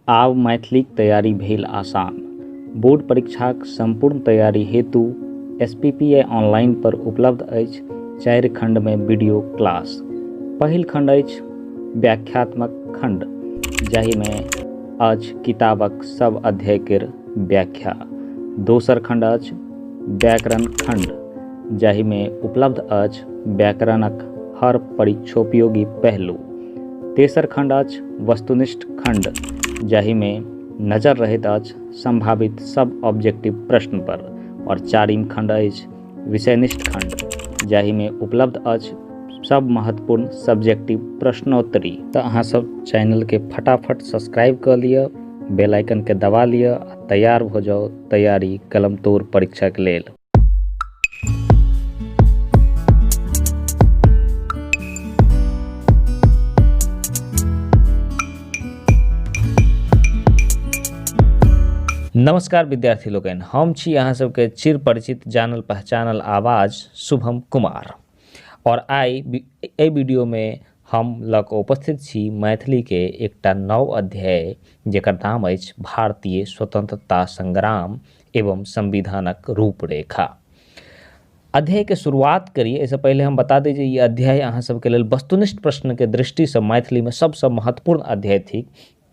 आब मैथिलीक तैयारी भेल आसान। बोर्ड परीक्षाक सम्पूर्ण तैयारी हेतु एसपीपीआई ऑनलाइन पर उपलब्ध अछि 4 खंडमे वीडियो क्लास। पहिल खंड अछि व्याख्यात्मक खंड, जाहिमे अछि किताबक सब अध्याय केर व्याख्या। दोसर खंड अछि व्याकरण खंड, जाहिमे उपलब्ध अछि व्याकरणक हर परीक्षोपयोगी पहलू। तेसर खंड अछि वस्तुनिष्ठ खंड, जाहिमे नजर रहैत अछि संभावित सब ऑब्जेक्टिव प्रश्न पर। और चारिम खंड अछि विषयनिष्ठ खंड, जाहिमे उपलब्ध अछि सब महत्वपूर्ण सब्जेक्टिव प्रश्नोत्तरी। तऽ अहाँ सब चैनलके फटाफट सब्सक्राइब कऽ लिअ, बेल आइकनके दबा लिअ आ तैयार भऽ जाउ तैयारी कलमतोड़ परीक्षाके लेल। नमस्कार विद्यार्थी लोकनि, हम छी अहाँ सबके चिर परिचित जानल पहचानल आवाज शुभम कुमार। और आइ एहि वीडियो में हम लऽ कऽ उपस्थित छी मैथिली के एकटा नव अध्याय, जेकर नाम अछि भारतीय स्वतंत्रता संग्राम एवं संविधानक रूपरेखा। अध्याय के शुरुआत करी एहिसँ पहिले हम बता दी जे ई अध्याय अहाँ सबके लेल वस्तुनिष्ठ प्रश्न के दृष्टिसँ मैथिली में सबसँ महत्वपूर्ण अध्याय थिक।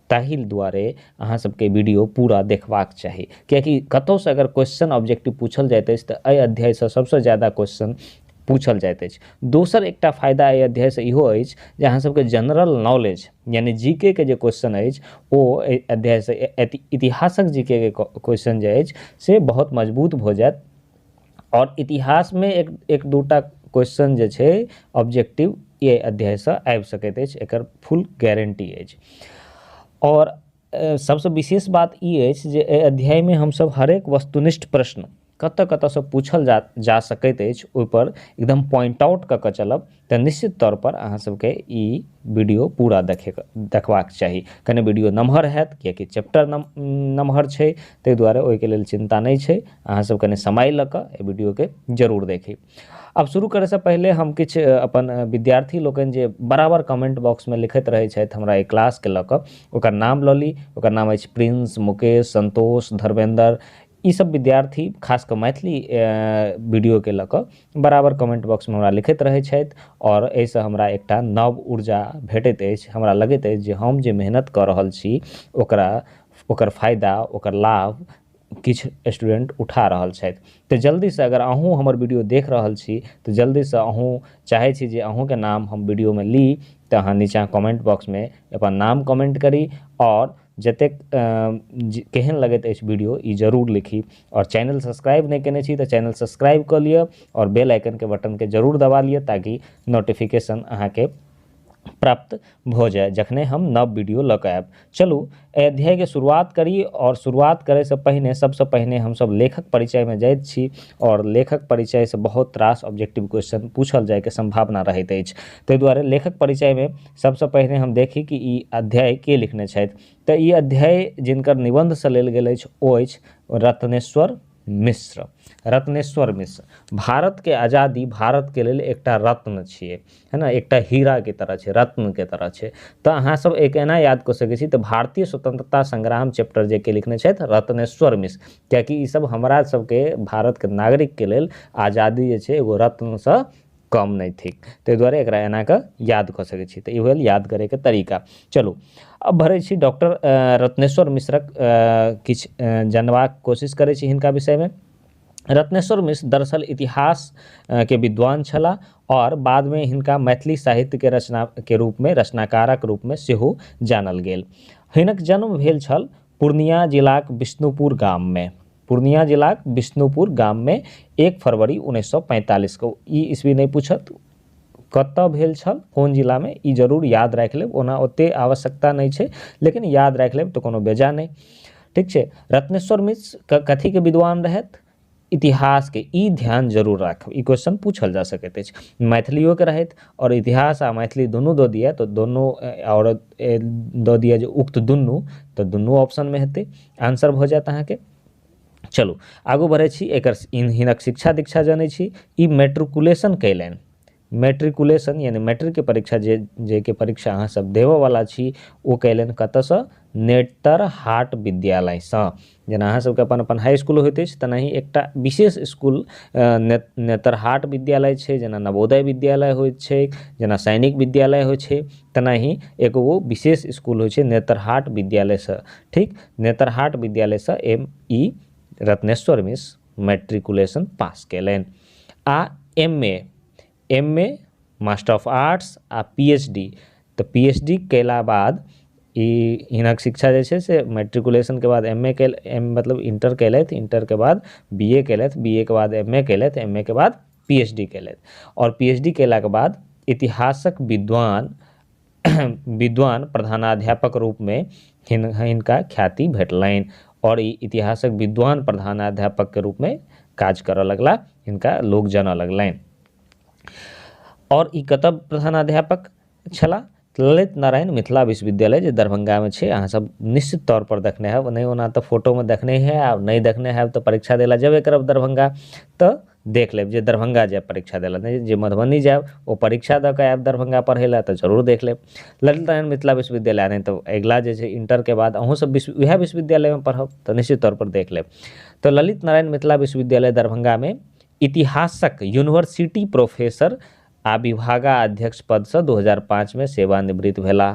ताहि दुआरे अहाँ सबके वीडियो पूरा देखबाक चाही, कियाकि कतहुसँ अगर क्वेश्चन ऑब्जेक्टिव पूछल जाइत अछि तऽ एहि अध्यायसँ सबसँ ज्यादा क्वेश्चन पूछल जाइत अछि। दोसर एकटा फायदा एहि अध्यायसँ इहो अछि जे अहाँ सबके जनरल नॉलेज यानी जी के के जे क्वेश्चन अछि ओ एहि अध्यायसँ इतिहासक जी के के क्वेश्चन जे अछि से बहुत मजबूत भऽ जायत। आओर इतिहासमे एक दूटा क्वेश्चन जे छै ऑब्जेक्टिव एहि अध्यायसँ आबि सकैत अछि, एकर फुल गारंटी अछि। आओर सबसँ विशेष बात ई अछि जे एहि अध्यायमे हमसब हरेक वस्तुनिष्ठ प्रश्न कतऽ कतऽसँ पूछल जा सकैत अछि ओहिपर एकदम पॉइंट आउट कऽ कऽ चलब तऽ निश्चित तौरपर अहाँ सबके ई वीडियो पूरा देखबाक चाही। कने वीडियो नमहर हैत कियाकि चैप्टर नमहर छै, ताहि दुआरे ओहिके लेल चिन्ता नहि छै। अहाँ सब कने समय लऽ कऽ एहि वीडियोके जरूर देखी। आब शुरू करैसँ पहिले हम किछु अपन विद्यार्थी लोकनि जे बराबर कमेंट बॉक्समे लिखैत रहै छथि हमरा एहि क्लासके लऽ कऽ, ओकर नाम लऽ ली। ओकर नाम अछि प्रिंस, मुकेश, संतोष, धर्मेंद्र। ई सब विद्यार्थी खास कऽ मैथिली वीडियोके लऽ कऽ बराबर कमेंट बॉक्समे हमरा लिखैत रहै छथि और एहिसँ हमरा एकटा नव ऊर्जा भेटैत अछि। हमरा लगैत अछि जे हम जे मेहनत कऽ रहल छी ओकर फायदा, ओकर लाभ किछु स्टूडेंट उठा रहल छथि। तऽ जल्दीसँ अगर अहूँ हमर वीडियो देख रहल छी तऽ जल्दीसँ अहूँ चाहै छी जे अहूँके नाम हम वीडियोमे ली तऽ अहाँ नीचाँ कमेंट बॉक्समे अपन नाम कमेंट करी और जतेक केहन लगैत अछि वीडियो ई जरूर लिखी। और चैनल सब्सक्राइब नहि केने छी तऽ चैनल सब्सक्राइब कऽ लिअ और बेल आइकनके बटनके जरूर दबा लिअ ताकि नोटिफिकेशन अहाँके प्राप्त भऽ जाय जखने हम नव वीडियो लऽ कऽ आयब। चलू एहि अध्यायके शुरुआत करी। और शुरुआत करैसँ पहिने सबसँ पहिने हमसब लेखक परिचयमे जाइत छी और लेखक परिचयसँ बहुत रास ऑब्जेक्टिव क्वेश्चन पूछल जाइके सम्भावना रहैत अछि। ताहि दुआरे लेखक परिचयमे सबसँ पहिने हम देखी कि ई अध्याय के लिखने छथि। तऽ ई अध्याय जिनकर निबन्धसँ लेल गेल अछि ओ अछि रत्नेश्वर मिश्र। रत्नेश्वर मिश्र भारतके आज़ादी भारतके लेल एकटा रत्न छियै, है ना, एकटा हीराके तरह छै, रत्नके तरह छै। तऽ अहाँ सब एक एना याद कऽ सकै छी तऽ भारतीय स्वतंत्रता संग्राम चैप्टर जे के लिखने छथि रत्नेश्वर मिश्र, कियाकि ई सब हमरा सबके भारतके नागरिकके लेल आज़ादी जे छै एगो रत्नसँ कम नहि थिक, ताहि दुआरे एकरा एना कऽ याद कऽ सकै छी। तऽ ई भेल याद करैके तरीका। चलू अब भरै छी डॉक्टर रत्नेश्वर मिश्रक किछु जानबाक कोशिश करै छी हिनका विषयमे। रत्नेश्वर मिश्र दरअसल इतिहास के विद्वान छलाह और बादमे हिनका मैथिली साहित्यके रचना के रूपमे, रचनाकारक रूपमे सेहो जानल गेल। हिनक जन्म भेल छल पूर्णिया जिलाक विष्णुपुर गाममे। पूर्णिया जिलाक विष्णुपुर गाममे 1 फरवरी 1945 को। ई ईस्वी नहि पूछत कतऽ भेल छल, कोन जिलामे, ई जरूर याद राखि लेब। ओना ओतेक आवश्यकता नहि छै, लेकिन याद राखि लेब तऽ कोनो बेजा नहि, ठीक छै। रत्नेश्वर मिश्र कथीके विद्वान रहथि? इतिहासके। ई ध्यान जरूर राखब, ई क्वेश्चन पूछल जा सकैत अछि। मैथिलियोके रहथि और इतिहास आ मैथिली दुनू दऽ दिअ तऽ दुनू, और दऽ दिअ जे उक्त दुनू, तऽ दुनू ऑप्शनमे हेतै, आंसर भऽ जायत अहाँके। चलू आगू बढ़ै छी। एकर हिनक शिक्षा दीक्षा जनै छी। ई मेट्रिकुलेशन कयलनि मैट्रिकुलेशन यानी मैट्रिकके परीक्षा जे के परीक्षा अहाँ सब देबऽवला छी ओ कयलनि कतऽसँ? नेतरहाट विद्यालयसँ। जेना अहाँ सबके अपन अपन हाई इसकुल होइत अछि, तेनाही एकटा विशेष इसकुल नेतरहाट विद्यालय छै। जेना नवोदय विद्यालय होइत छै, जेना सैनिक विद्यालय होइ छै, तेनाही एगो ओ विशेष इसकुल होइ छै नेतरहाट विद्यालयसँ। ठीक, नेतरहाट विद्यालयसँ एम ई रत्नेश्वर मिश्र मैट्रिकुलेशन पास कयलनि आ M A, master of arts आ पीएचडी। तऽ पीएचडी कयला बाद ई हिनक शिक्षा जे छै से मैट्रिकुलेशनके बाद एम ए कयल, एम मतलब इंटर कयलथि, इंटरके बाद बी ए कयलथि, बी ए के बाद एम ए कयलथि, एम ए के बाद पीएचडी कयलथि आओर पीएचडी कयलाके बाद इतिहासक विद्वान विद्वान प्रधानाध्यापक रूपमे हिनका ख्याति भेटलनि आओर ई इतिहासक विद्वान प्रधानाध्यापकके रूपमे काज करऽ लगला, हिनका लोक जानऽ लगलनि। आओर ई कतऽ प्रधानाध्यापक छलाह? ललित नारायण मिथिला विश्वविद्यालय, जे दरभंगामे छै। अहाँ सब निश्चित तौर पर देखने हैब, नहि ओना तऽ फोटोमे देखने हैब, नहि देखने हैब तऽ परीक्षा दै लए जेबे करब दरभंगा तऽ देख लेब। जे दरभंगा जायब परीक्षा दै लए, नहि जे मधुबनी जायब, ओ परीक्षा दऽ कऽ आयब दरभंगा पढ़ै लए तऽ जरूर देख लेब ललित नारायण मिथिला विश्वविद्यालय। नहि तऽ अगिला जे छै, इंटरके बाद अहूँ सब विश्व इएह विश्वविद्यालयमे पढ़ब तऽ निश्चित तौर पर देख लेब। तऽ ललित नारायण मिथिला विश्वविद्यालय दरभंगामे इतिहासक यूनिवर्सिटी प्रोफेसर आ विभागाध्यक्ष पदसँ 2005मे सेवानिवृत्त भेलाह।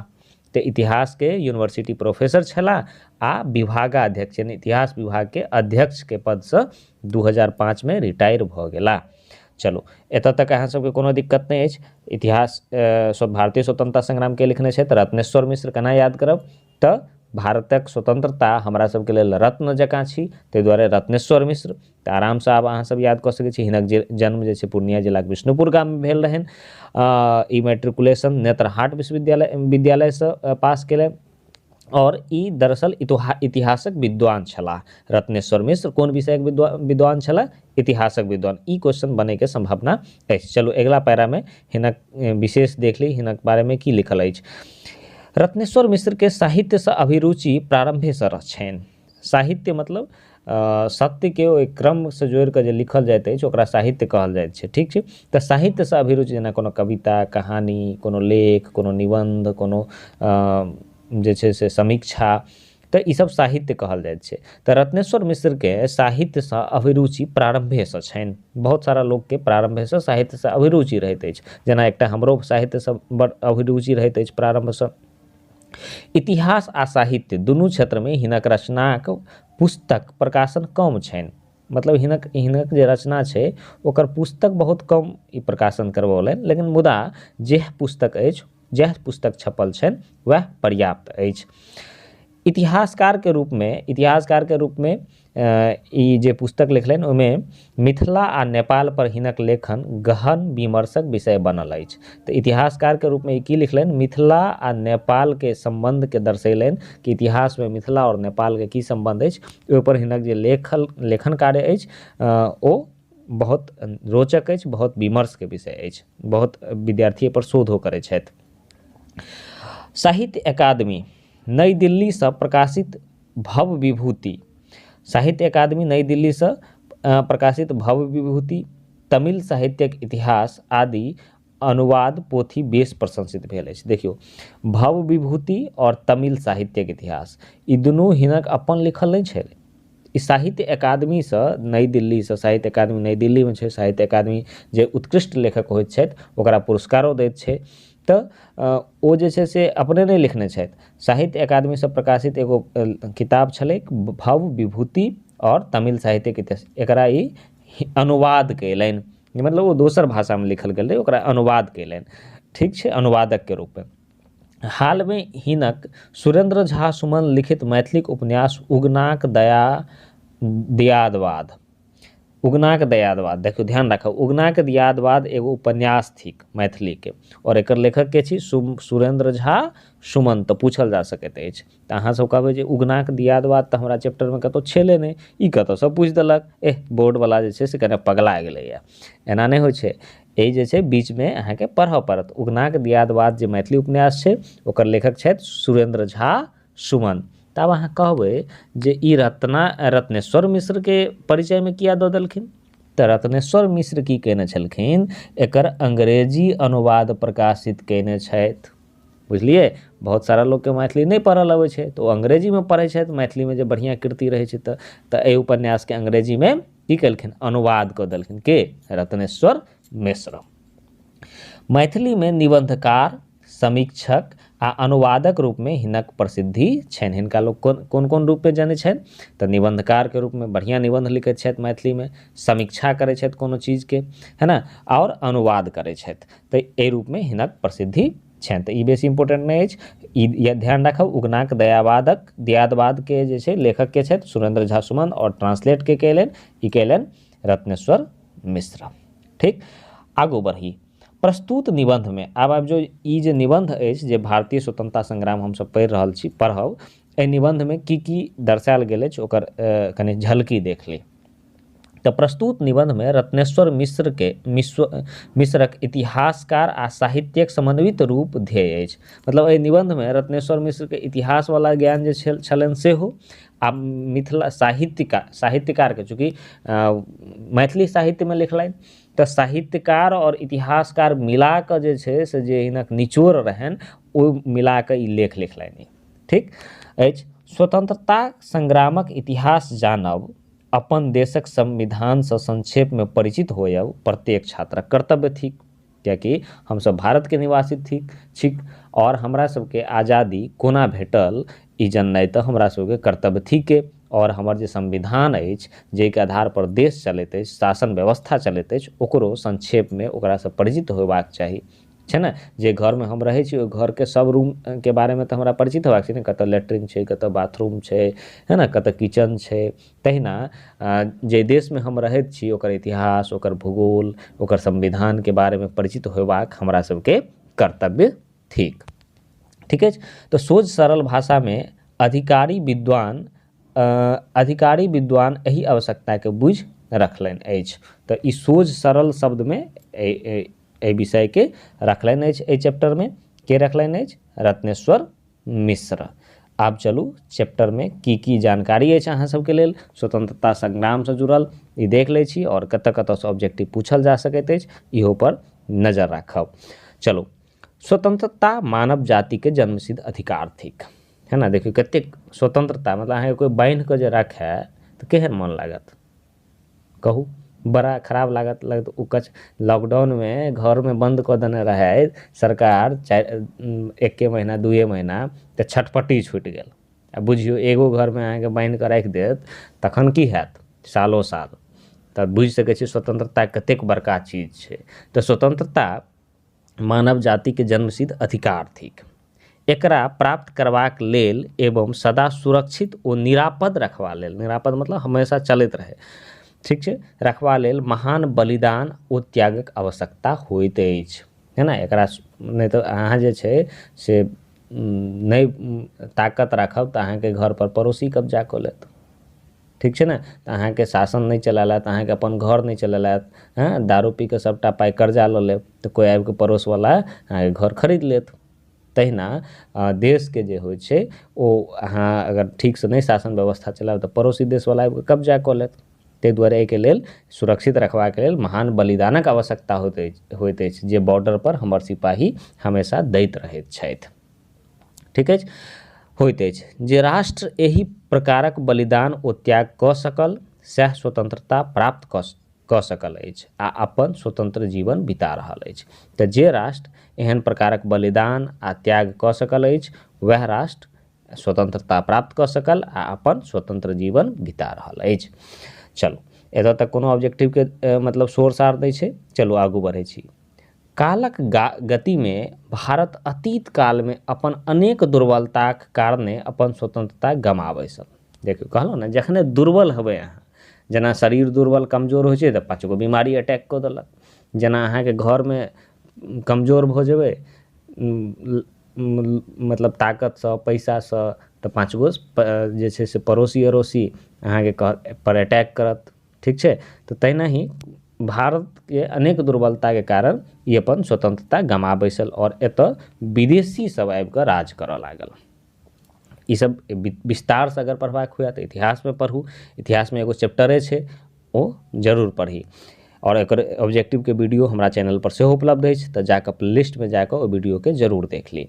तऽ इतिहासके यूनिवर्सिटी प्रोफेसर छलाह आ विभागाध्यक्ष यानी इतिहास विभागके अध्यक्षके पदसँ 2005मे रिटायर भऽ गेलाह। चलू, एतऽ तक अहाँ सबके कोनो दिक्कत नहि अछि। इतिहास भारतीय स्वतंत्रता संग्रामके लिखने छथि रत्नेश्वर मिश्र। केना याद करब? तऽ भारतक स्वतंत्रता हमरा सबके लेल रत्न जकाँ छी, ताहि दुआरे रत्नेश्वर मिश्र। तऽ आरामसँ आब अहाँ सब याद कऽ सकै छी। हिनक जे जन्म जे छै, पूर्णिया जिलाके विष्णुपुर गाममे भेल रहनि। ई मैट्रिकुलेशन नेतरहाट विश्वविद्यालय विद्यालयसँ पास केलनि आओर ई दरअसल इतिहासक विद्वान छलाह। रत्नेश्वर मिश्र कोन विषयक विद्वान छलाह? इतिहासक विद्वान। ई क्वेश्चन बनैके सम्भावना अछि। चलू, अगिला पैरामे हिनक विशेष देख ली, हिनक बारेमे की लिखल अछि। रत्नेश्वर मिश्रके साहित्यसँ अभिरुचि प्रारम्भेसँ छनि। साहित्य मतलब सत्यके ओहि क्रमसँ जोड़ि कऽ जे लिखल जाइत अछि, ओकरा साहित्य कहल जाइत छै। ठीक छै? तऽ साहित्यसँ अभिरुचि, जेना कोनो कविता, कहानी, कोनो लेख, कोनो निबन्ध, कोनो जे छै से समीक्षा, तऽ ईसब साहित्य कहल जाइत छै। तऽ रत्नेश्वर मिश्रके साहित्यसँ अभिरुचि प्रारम्भेसँ छनि। बहुत सारा लोकके प्रारम्भेसँ साहित्यसँ अभिरुचि रहैत अछि, जेना एकटा हमरो साहित्यसँ बड़ अभिरुचि रहैत अछि प्रारम्भसँ। इतिहास आ साहित्य दुनू क्षेत्रमे हिनक रचनाक पुस्तक प्रकाशन कम छनि। मतलब हिनक हिनक जे रचना छै, ओकर पुस्तक बहुत कम ई प्रकाशन करबौलनि, लेकिन मुदा जे पुस्तक अछि, जएह पुस्तक छपल छनि, वएह पर्याप्त अछि। इतिहासकारके रूपमे ई जे पुस्तक लिखलनि, ओहिमे मिथिला आ नेपाल पर हिनक लेखन गहन विमर्शक विषय बनल अछि। तऽ इतिहासकारके रूपमे ई की लिखलनि? मिथिला आ नेपालके सम्बन्धके दर्शेलनि कि इतिहासमे मिथिला आओर नेपालके की सम्बन्ध अछि। ओहिपर हिनक जे लेखन कार्य अछि, ओ बहुत रोचक अछि, बहुत विमर्शके विषय अछि। बहुत विद्यार्थी एहिपर शोधो करै छथि। साहित्य अकादमी, नई दिल्लीसँ प्रकाशित भव विभूति, साहित्य अकादमी, नई दिल्लीसँ प्रकाशित भव विभूति, तमिल साहित्यक इतिहास आदि अनुवाद पोथी बेस प्रशंसित भेल अछि। देखियौ, भव विभूति आओर तमिल साहित्यक इतिहास, ई दुनू हिनक अपन लिखल नहि छलै। ई साहित्य अकादमीसँ, नई दिल्लीसँ, साहित्य अकादमी नई दिल्लीमे छै। साहित्य अकादमी जे उत्कृष्ट लेखक होइत छथि, ओकरा पुरस्कारो दैत छै। तऽ ओ जे छै से अपने नहि लिखने छथि। साहित्य अकादमीसँ प्रकाशित एगो किताब छलै भव विभूति आओर तमिल साहित्यक इतिहास, एकरा ई अनुवाद कयलनि। मतलब ओ दोसर भाषामे लिखल गेल रहै, ओकरा अनुवाद कयलनि। ठीक छै? अनुवादकके रूपमे। हालमे हिनक सुरेंद्र झा सुमन लिखित मैथिलीक उपन्यास उगनाक दया दियादवाद, उगनाक दयादवाद, देखियौ, ध्यान राखब, उगनाक दियादवाद एगो उपन्यास थिक मैथिलीके आओर एकर लेखक के छी? सुरेंद्र झा सुमन। तऽ पूछल जा सकैत अछि, तऽ अहाँ सब कहबै जे उगनाक दियादवाद तऽ हमरा चैप्टरमे कतहु छलै नहि, ई कतऽसँ पूछि देलक? एह, बोर्डवला जे छै से कने पगला गेलैए। एना नहि होइ छै। एहि जे छै बीचमे अहाँके पढ़ऽ पड़त। उगनाक दियादवाद जे मैथिली उपन्यास छै, ओकर लेखक छथि सुरेंद्र झा सुमन। तऽ आब अहाँ कहबै जे ई रत्नेश्वर मिश्रके परिचयमे किया दऽ देलखिन? तऽ रत्नेश्वर मिश्र की कयने छलखिन, एकर अंग्रेजी अनुवाद प्रकाशित कयने छथि। बुझलियै, बहुत सारा लोकके मैथिली नहि पढ़ल अबै छै तऽ ओ अंग्रेजीमे पढ़ै छथि, मैथिलीमे जे बढ़िआँ कृति रहै छै तऽ एहि उपन्यासके अंग्रेजीमे की केलखिन, अनुवाद कऽ देलखिन। के? रत्नेश्वर मिश्र। मैथिलीमे निबंधकार, समीक्षक आ अनुवादक रूपमे हिनक प्रसिद्धि छनि। हिनका लोक कोन कोन कोन रूपमे जनै छनि? तऽ निबंधकारके रूपमे बढ़िआँ निबंध लिखैत छथि मैथिलीमे, समीक्षा करै छथि कोनो चीजके, है ने, आओर अनुवाद करै छथि। तऽ एहि रूपमे हिनक प्रसिद्धि छनि। तऽ ई बेसी इम्पोर्टेंट नहि अछि, ई ध्यान राखब। उगनाक दयावादक दियादवादके जे छै लेखक के छथि सुरेंद्र झा सुमन, आओर ट्रांसलेट के कयलनि, ई कयलनि रत्नेश्वर मिश्र। ठीक, आगू बढ़ी। प्रस्तुत निबंधमे आब आब जो ई जे निबंध अछि जे भारतीय स्वतंत्रता संग्राम हमसब पढ़ि रहल छी, पढ़ब, एहि निबंधमे की की दर्शायल गेल अछि ओकर कनि झलकी देख ली। तऽ प्रस्तुत निबंधमे रत्नेश्वर मिश्रके मिश्रक इतिहासकार आ साहित्यक समन्वित रूप ध्येय अछि। मतलब एहि निबंधमे रत्नेश्वर मिश्रके इतिहासवला ज्ञान जे छलनि सेहो, आ मिथिला साहित्यकारके चूँकि मैथिली साहित्यमे लिखलनि तऽ साहित्यकार आओर इतिहासकार मिलाकऽ जे छै से जे हिनक निचोड़ रहनि ओ मिलाकऽ ई लेख लिखलनि। ठीक अछि। स्वतंत्रता संग्रामक इतिहास जानब, अपन देशक संविधानसँ संक्षेपमे परिचित होयब प्रत्येक छात्रक कर्तव्य थिक, कियाकि हमसब भारतके निवासी छी आओर हमरा सबके आज़ादी कोना भेटल ई जननाइ तऽ हमरा सबके कर्तव्य थिके। आओर हमर जे संविधान अछि जाहिके आधार पर देश चलैत अछि, शासन व्यवस्था चलैत अछि, ओकरो संक्षेपमे ओकरासँ परिचित होयबाक चाही, छै ने। जे घरमे हम रहै छी ओहि घरके सब रूमके बारेमे तऽ हमरा परिचित होयबाक छै ने, कतऽ लैट्रिन छै, कतऽ बाथरूम छै, है ने, कतऽ किचन छै। तहिना जे देशमे हम रहैत छी ओकर इतिहास, ओकर भूगोल, ओकर संविधानके बारेमे परिचित होयबाक हमरा सबके कर्तव्य थिक। ठीक अछि। तऽ सोझ सरल भाषामे अधिकारी विद्वान एहि आवश्यकताके बुझि रखलनि अछि। तऽ ई सोझ सरल शब्दमे एहि विषयके रखलनि अछि। एहि चैप्टरमे के रखलनि अछि? रत्नेश्वर मिश्र। आब चलू चैप्टरमे की की जानकारी अछि अहाँ सबके लेल स्वतंत्रता संग्रामसँ जुड़ल ई देख लै छी, आओर कतऽ कतऽसँ ऑब्जेक्टिव पूछल जा सकैत अछि इहो पर नजर राखब। चलू, स्वतंत्रता मानव जातिके जन्मसिद्ध अधिकार थिक, है ना। देखियौ कतेक स्वतंत्रता, मतलब अहाँके कोइ बान्हि कऽ जे राखै तऽ केहन मन लागत कहू? बड़ा खराब लागत। लगत ओ कच लॉकडाउनमे घरमे बन्द कऽ देने रहै सरकार 1 महीना 2 महीना, तऽ छटपटी छुटि गेल। आ बुझियौ एगो घरमे अहाँके बान्हि कऽ राखि देत तखन की हैत सालो साल। तऽ बुझि सकै छी स्वतंत्रता कतेक बड़का चीज छै। तऽ स्वतंत्रता मानव जातिके जन्मसिद्ध अधिकार थिक। एकरा प्राप्त करबाक लेल एवं सदा सुरक्षित ओ निरापद रखबा लेल, निरापद मतलब हमेशा चलैत रहै, ठीक छै, रखबा लेल महान बलिदान ओ त्यागक आवश्यकता होइत अछि, है ना। एकरा नहि तऽ अहाँ जे छै से नहि ताकत राखब तऽ अहाँके घर पर पड़ोसी कब्जा कऽ लेत, ठीक छै ने। तऽ अहाँके शासन नहि चलेलत, अहाँके अपन घर नहि चलेलत, हँ, दारू पी कऽ सबटा पाइ कर्जा लऽ लेब तऽ कोइ आबिकऽ पड़ोसवला अहाँके घर खरीद लेत। तहिना देशके जे होइ छै ओ अहाँ अगर ठीकसँ नहि शासन व्यवस्था चलायब तऽ पड़ोसी देशवला आबिकऽ कब्जा कऽ लेत। ताहि दुआरे एहिके लेल सुरक्षित रखबाक लेल महान बलिदानक आवश्यकता होइत अछि जे बॉर्डर पर हमर सिपाही हमेशा दैत रहैत छथि। ठीक अछि, होइत अछि जे राष्ट्र एहि प्रकारक बलिदान ओ त्याग कऽ सकल सएह स्वतंत्रता प्राप्त कऽ सकल अछि आ अपन स्वतंत्र जीवन बिता रहल अछि। तऽ जे राष्ट्र एहन प्रकारक बलिदान आ त्याग कऽ सकल अछि वएह राष्ट्र स्वतंत्रता प्राप्त कऽ सकल आ अपन स्वतंत्र जीवन बिता रहल अछि। चलू, एतऽ तक कोनो ऑब्जेक्टिवके मतलब शोर सार नहि छै। चलू आगू बढ़ै छी। कालक गतिमे भारत अतीत कालमे अपन अनेक दुर्बलताक कारणे अपन स्वतंत्रता गमा बैसल। देखियौ कहलहुँ ने, जखने दुर्बल हेबै अहाँ, जेना शरीर दुर्बल कमजोर होइ छै तऽ 5 गो बीमारी अटैक कऽ देलक, जेना अहाँके घरमे कमजोर भऽ जेबै मतलब ताकतसँ पैसासँ तऽ 5 गो जे छै से पड़ोसी अड़ोसी अहाँके पर अटैक करत, ठीक छै। तऽ तहिना ही भारतके अनेक दुर्बलताके कारण ई अपन स्वतंत्रता गमा बैसल आओर एतऽ विदेशी सब आबिकऽ राज करऽ लागल। ई सब विस्तारसँ अगर पढ़बाक हुए तऽ इतिहासमे पढ़ू, इतिहासमे एगो चैप्टरे छै ओ जरूर पढ़ी। आओर एकर ऑब्जेक्टिवके वीडियो हमरा चैनल पर सेहो उपलब्ध अछि, तऽ जाकऽ प्लेलिस्टमे जाकऽ ओहि वीडियोके जरूर देख ली।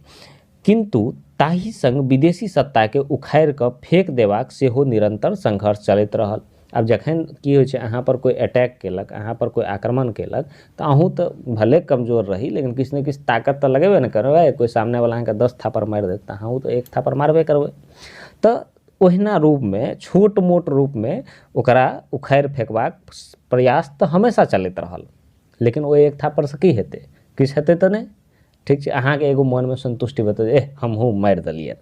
किन्तु ताहि संग विदेशी सत्ताके उखाड़ि कऽ फेक देबाक सेहो निरंतर संघर्ष चलैत रहल। आब जखन की होइ छै, अहाँ पर कोइ अटैक केलक, अहाँ पर कोइ आक्रमण केलक, तऽ अहूँ तऽ भले कमजोर रही लेकिन किछु ने किछु ताकत तऽ लगेबे ने करबै। कोइ सामनेवला अहाँके 10 थापड़ मारि देत तऽ अहूँ तऽ 1 थापड़ मारबे करबै। तऽ ओहिना रूपमे छोट मोट रूपमे ओकरा उखाड़ि फेकबाक प्रयास तऽ हमेशा चलैत रहल, लेकिन ओहि 1 थापड़सँ की हेतै, किछु हेतै तऽ नहि। ठीक छै, अहाँके एगो मनमे संतुष्टि भेटत, एह हमहूँ मारि देलियै।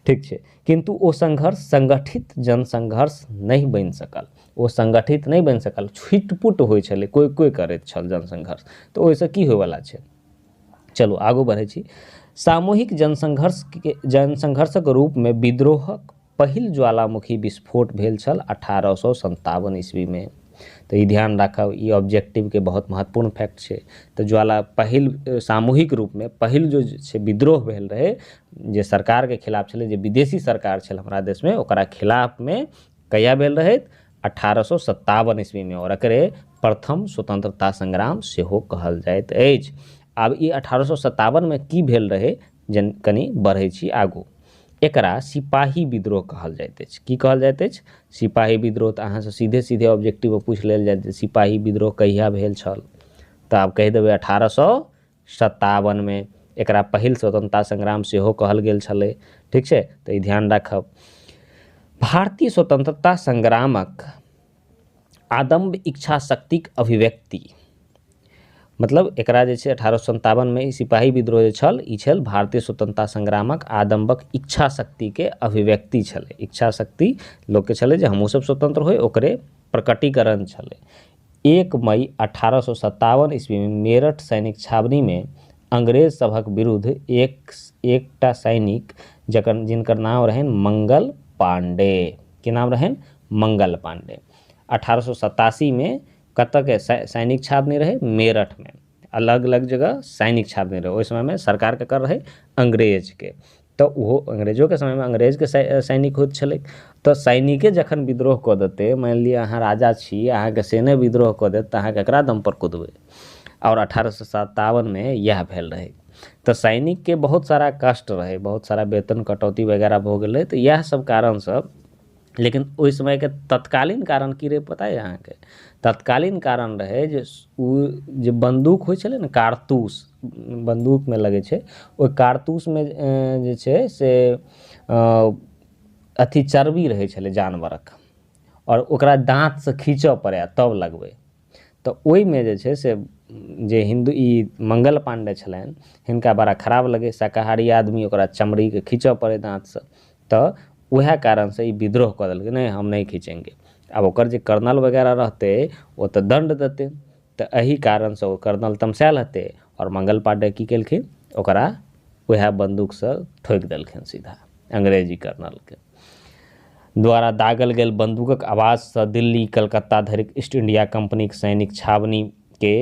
ठीक छै, किन्तु ओ संघर्ष संगठित जनसंघर्ष नहि बनि सकल, ओ संगठित नहि बनि सकल, छिटपुट होइ छलै, कोइ कोइ करैत छल जनसंघर्ष, तऽ ओहिसँ की होइवला छै। चलू आगू बढ़ै छी। सामूहिक जनसंघर्षक रूपमे विद्रोहक पहिल ज्वालामुखी विस्फोट भेल छल 1857 ईस्वीमे। तऽ ई ध्यान राखब, ई ऑब्जेक्टिवके बहुत महत्वपूर्ण फैक्ट छै। तऽ ज्वाला पहिल सामूहिक रूपमे पहिल जो छै विद्रोह भेल रहै, जे सरकारके खिलाफ छलै, जे विदेशी सरकार छल हमरा देशमे, ओकरा खिलाफमे कहिया भेल रहै, 1857 ईस्वीमे, और एकरे प्रथम स्वतंत्रता संग्राम सेहो कहल जाइत अछि। आब ई 1857 में की भेल रहै, जन कनि बढ़ै छी आगू। एकरा सिपाही विद्रोह कहल जाइत अछि। की कहल जाइत अछि? सिपाही विद्रोह। तऽ अहाँसँ सीधे सीधे ऑब्जेक्टिव पूछि लेल जाइत सिपाही विद्रोह कहिया भेल छल, तऽ आब कहि देबै 1857 में। एकरा पहिल स्वतंत्रता संग्राम सेहो कहल गेल छलै। ठीक छै, तऽ ई ध्यान राखब। भारतीय स्वतंत्रता संग्रामक आदम्य इच्छा शक्तिक अभिव्यक्ति, मतलब एकरा जे छै 1857 में ई सिपाही विद्रोह जे छल, ई छल भारतीय स्वतंत्रता संग्रामक आदम्बक इच्छा शक्तिके अभिव्यक्ति छलै। इच्छा शक्ति लोकके छलै जे हमहूँ सब स्वतंत्र होइ, ओकरे प्रकटीकरण छलै। 1 मई 1857 ईस्वी में मेरठ सैनिक छावनी में अंग्रेज सभक विरुद्ध एकटा सैनिक जकर जिनकर नाम रहनि मंगल पांडे, की नाम रहनि? मंगल पांडे। 1887 में कतऽ के सैनिक छावनी रहै? मेरठ में। अलग अलग जगह सैनिक छावनी रहै। ओहि समय में सरकार ककर रहै? अंग्रेज के। तऽ ओहो अंग्रेजोके समयमे अंग्रेजके सैनिक होइत छलै। तऽ सैनिके जखन विद्रोह कऽ देतै, मानि लिअ अहाँ राजा छी, अहाँके सेने विद्रोह कऽ देत, तऽ अहाँ ककरा दम पर कुदबै? आओर 1857 में इएह भेल रहै। तऽ सैनिकके बहुत सारा कष्ट रहै, बहुत सारा वेतन कटौती वगैरह भऽ गेलै, तऽ इएह सब कारणसँ। लेकिन ओहि समयके तत्कालीन कारण की रहै पता यऽ अहाँके? तत्कालीन कारण रहै जे ओ जे बन्दूक होइ छलै ने, कारतूस बन्दूकमे लगै छै, ओहि कारतूसमे जे छै से अथी चर्बी रहै छलै जानवरक, आओर ओकरा दाँतसँ खींचऽ पड़ै तब लगबै। तऽ ओहिमे जे छै से जे हिन्दू ई मंगल पांडे छलनि, हिनका बड़ा खराब लगै, शाकाहारी आदमी, ओकरा चमड़ीके खींचऽ पड़ै दाँतसँ, तऽ वएह कारणसँ ई विद्रोह कऽ देलकै, नहि हम नहीं खींचेंगे। आब ओकर जे कर्नल वगैरह रहतै ओ तऽ दण्ड देतै, तऽ एहि कारणसँ ओ कर्नल तमसायल हेतै, आओर मंगल पांडे की केलखिन, ओकरा वएह बन्दूकसँ ठोकि देलखिन सीधा अंग्रेजी कर्नलके द्वारा दागल गेल बन्दूकक आवाजसँ दिल्ली कलकत्ता धरिक ईस्ट इंडिया कंपनीक सैनिक छावनीके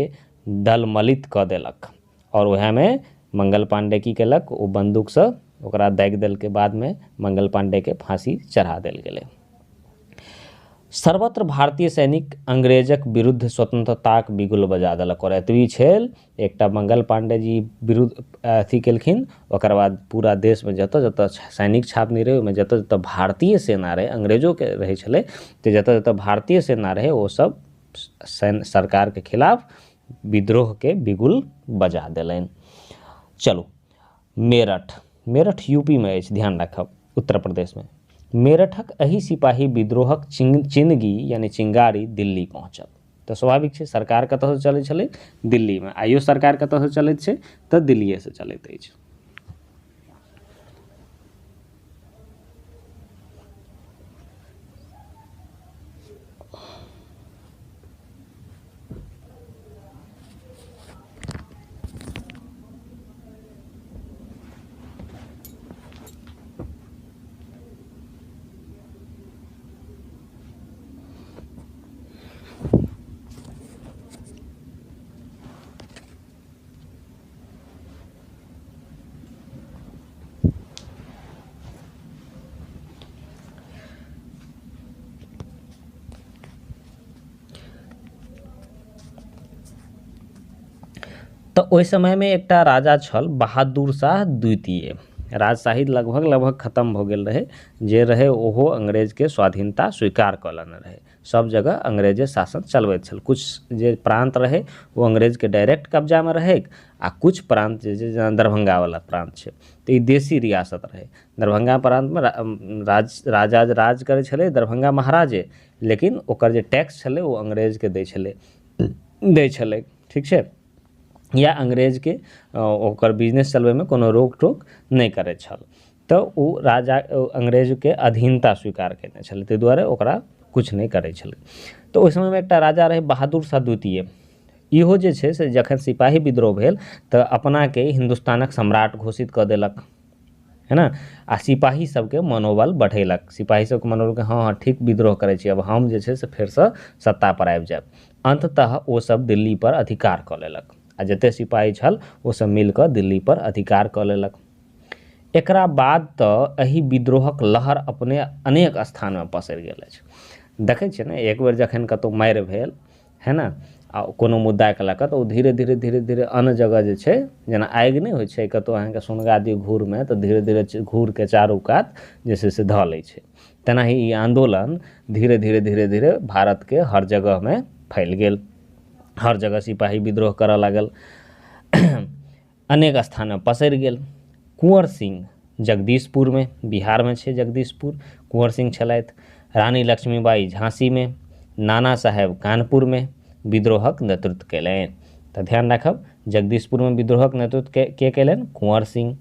दलमलित कऽ देलक। आओर वएहमे मंगल पांडे की केलक, ओ बन्दूकसँ ओकरा दागि देलकै। बादमे मंगल पांडेके फांसी चढ़ा देल गेलै। सर्वत्र भारतीय सैनिक अंग्रेजक विरुद्ध स्वतंत्रताक बिगुल बजा देलक। और एतबी छल, एकटा मंगल पांडे जी विरुद्ध अथी केलखिन, ओकर बाद पूरा देशमे जतऽ जतऽ सैनिक छावनी रहै, ओहिमे जतऽ जतऽ भारतीय सेना रहै, अंग्रेजोके रहै छलै, तऽ जतऽ जतऽ भारतीय सेना रहै ओ सब सरकारके खिलाफ विद्रोहके बिगुल बजा देलनि। चलू, मेरठ, मेरठ यूपी में अछि, ध्यान राखब, उत्तर प्रदेश में। मेरठक एहि सिपाही विद्रोहक चिनगी यानी चिंगारी दिल्ली पहुँचल। तऽ स्वाभाविक छै, सरकार कतऽसँ चलै छलै? दिल्लीमे। आइयो सरकार कतऽसँ चलैत छै? तऽ दिल्लीएसँ चलैत अछि। तऽ ओहि समयमे एकटा राजा छल बहादुर शाह द्वितीय। राजशाही लगभग लगभग खतम भऽ गेल रहै, जे रहै ओहो अंग्रेजके स्वाधीनता स्वीकार कऽ लेने रहै। सब जगह अंग्रेजे शासन चलबैत छल। किछु जे प्रान्त रहै ओ अंग्रेजके डायरेक्ट कब्जामे रहै आ किछु प्रान्त जे छै, जेना दरभंगावला प्रान्त छै, तऽ ई देशी रियासत रहै। दरभंगा प्रान्तमे राजा राज करै छलै दरभंगा महाराजे, लेकिन ओकर जे टैक्स छलै ओ अंग्रेजके दै छलै, ठीक छै? या अंग्रेजके ओकर बिजनेस चलबैमे कोनो रोक टोक नहि करैत छल। तऽ ओ राजा अंग्रेजके अधीनता स्वीकार केने छलै, ताहि दुआरे ओकरा किछु नहि करै छलै। तऽ ओहि समयमे एकटा राजा रहै बहादुर शाह द्वितीय। इहो जे छै से जखन सिपाही विद्रोह भेल तऽ अपनाके हिन्दुस्तानक सम्राट घोषित कऽ देलक, है ने? आ सिपाही सबके मनोबल बढ़ेलक। सिपाही सबके मनोबल, हँ हँ, ठीक विद्रोह करै छी, अब हम जे छै से फेरसँ सत्तापर आबि जायब। अन्ततः ओसब दिल्लीपर अधिकार कऽ लेलक आ जतेक सिपाही छल ओसब मिलकऽ दिल्लीपर अधिकार कऽ लेलक। एकरा बाद तऽ एहि विद्रोहक लहर अपने अनेक स्थानमे पसरि गेल अछि। देखै छियै ने, एक बेर जखन कतहु मारि भेल है ने आ कोनो मुद्दाके लऽ कऽ, तऽ ओ धीरे धीरे धीरे धीरे अन्य जगह जे छै, जेना आगि नहि होइ छै, कतहु अहाँके सुनगा दियौ घूरमे तऽ धीरे धीरे घूरके चारू कात जे छै से धऽ लै छै, तेनाही ई आन्दोलन धीरे धीरे धीरे धीरे भारतके हर जगहमे फैल गेल। हर जगह सिपाही विद्रोह करऽ लागल, अनेक स्थानमे पसरि गेल। कुंवर सिंह जगदीशपुरमे, बिहारमे छै जगदीशपुर, कुंवर सिंह छलथि। रानी लक्ष्मीबाई झाँसीमे, नाना साहेब कानपुरमे विद्रोहक नेतृत्व कयलनि। तऽ ध्यान राखब, जगदीशपुरमे विद्रोहक नेतृत्व के कयलनि? कुंवर सिंह।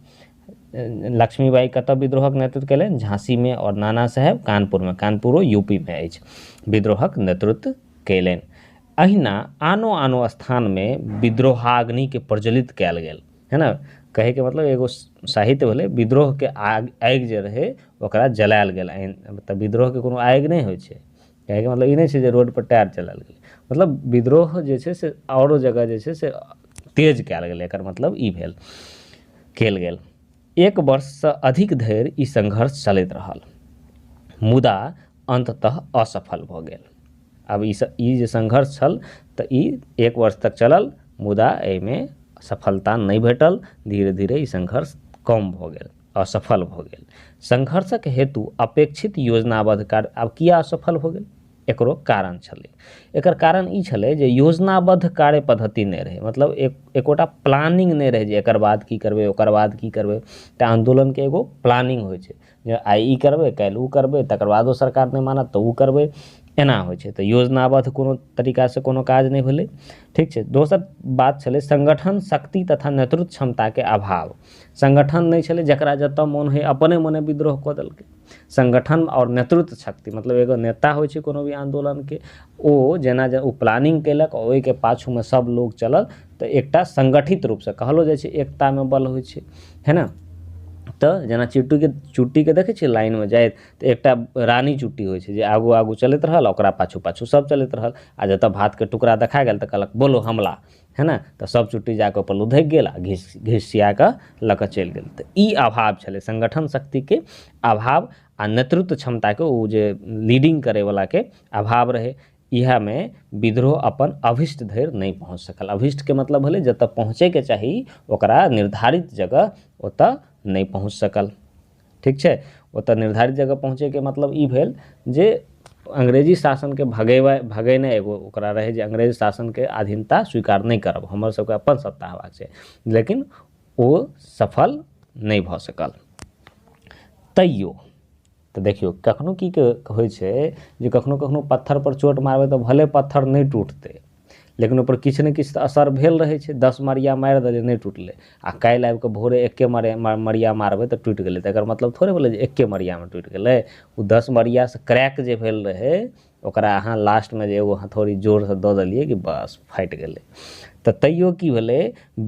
लक्ष्मीबाई कतऽ विद्रोहक नेतृत्व कयलनि? झाँसीमे। आओर नाना साहेब कानपुरमे, कानपुरो यूपीमे अछि, विद्रोहक नेतृत्व कयलनि। अहिना आनो आनो स्थानमे विद्रोहाग्निके प्रज्वलित कयल गेल, है ने? कहैके मतलब एगो साहित्य भेलै, विद्रोहके आगि जे रहै ओकरा जलायल गेल। तऽ विद्रोहके कोनो आगि नहि होइ छै। कहैके मतलब ई नहि छै जे रोडपर टायर जलायल गेलै, मतलब विद्रोह जे छै से आओरो जगह जे छै से तेज कयल गेलै, एकर मतलब ई भेल कयल गेल। एक वर्षसँ अधिक धरि ई संघर्ष चलैत रहल, मुदा अन्ततः असफल भऽ गेल। आब ई जे संघर्ष छल तऽ ई एक वर्ष तक चलल, मुदा एहिमे सफलता नहि भेटल। धीरे धीरे ई संघर्ष कम भऽ गेल, असफल भऽ गेल। संघर्षक हेतु अपेक्षित योजनाबद्ध कार्य। आब किया असफल भऽ गेल? एकरो कारण छलै। एकर कारण ई छलै जे योजनाबद्ध कार्य पद्धति नहि रहै, मतलब एकोटा प्लानिंग नहि रहै जे एकर बाद की करबै, ओकर बाद की करबै। तऽ आन्दोलनके एगो प्लानिंग होइ छै जे आइ ई करबै, काल्हि ओ करबै, तकर बादो सरकार नहि मानत तऽ ओ करबै, एना होइ छै। तऽ योजनाबद्ध कोनो तरीकासँ कोनो काज नहि भेलै, ठीक छै? दोसर बात छलै संगठन शक्ति तथा नेतृत्व क्षमताके अभाव। संगठन नहि छलै, जकरा जतऽ मोन होइ अपने मोने विद्रोह कऽ देलकै। संगठन आओर नेतृत्व शक्ति, मतलब एगो नेता होइ छै कोनो भी आन्दोलनके, ओ जेना जे ओ प्लानिंग केलक, ओहिके पाछूमे सब लोग चलल, तऽ एकटा संगठित रूपसँ, कहलो जाइ छै एकतामे बल होइ छै, है ने? तऽ जेना चुट्टीके चुट्टीके देखै छियै लाइनमे जाइत, तऽ एकटा रानी चुट्टी होइ छै जे आगू आगू चलैत रहल, ओकरा पाछू पाछू सब चलैत रहल आ जतऽ भातके टुकड़ा देखा गेल तऽ कहलक बोलो हमला, है ने? तऽ सब चुट्टी जाकऽ ओहिपर लुधकि गेल आ घिसिया कऽ लऽ कऽ चलि गेल। तऽ ई अभाव छलै, संगठन शक्तिके अभाव आ नेतृत्व क्षमताके, ओ जे लीडिंग करैवलाके अभाव रहै। इएहमे विद्रोह अपन अभिष्ट धरि नहि पहुँच सकल। अभिष्टके मतलब भेलै जतऽ पहुँचैके चाही ओकरा निर्धारित जगह, ओतऽ नहि पहुँच सकल, ठीक छै? ओतऽ निर्धारित जगह पहुँचैके मतलब ई भेल जे अंग्रेजी शासनके भगेनाइ। एगो ओकरा रहै जे अंग्रेज शासनके अधीनता स्वीकार नहि करब, हमर सबके अपन सत्ता हेबाक चाही, लेकिन ओ सफल नहि भऽ सकल। तैयो तऽ देखियौ, कखनो की होइ छै जे कखनो कखनो पत्थरपर चोट मारबै तऽ भले पत्थर नहि टूटतै, लेकिन ओहिपर किछु ने किछु तऽ असर भेल रहै छै। 10 मरिया मारि देलियै, नहि टूटलै आ काल्हि आबि कऽ भोरे एके मरिया मारबै तऽ टूटि गेलै, तऽ एकर मतलब थोड़े भेलै जे एके मरियामे टूटि गेलै। ओ 10 मरियासँ क्रैक जे भेल रहै, ओकरा अहाँ लास्टमे जे एगो हथौड़ी जोरसँ दऽ देलियै कि बस फाटि गेलै। तऽ तैयो की भेलै?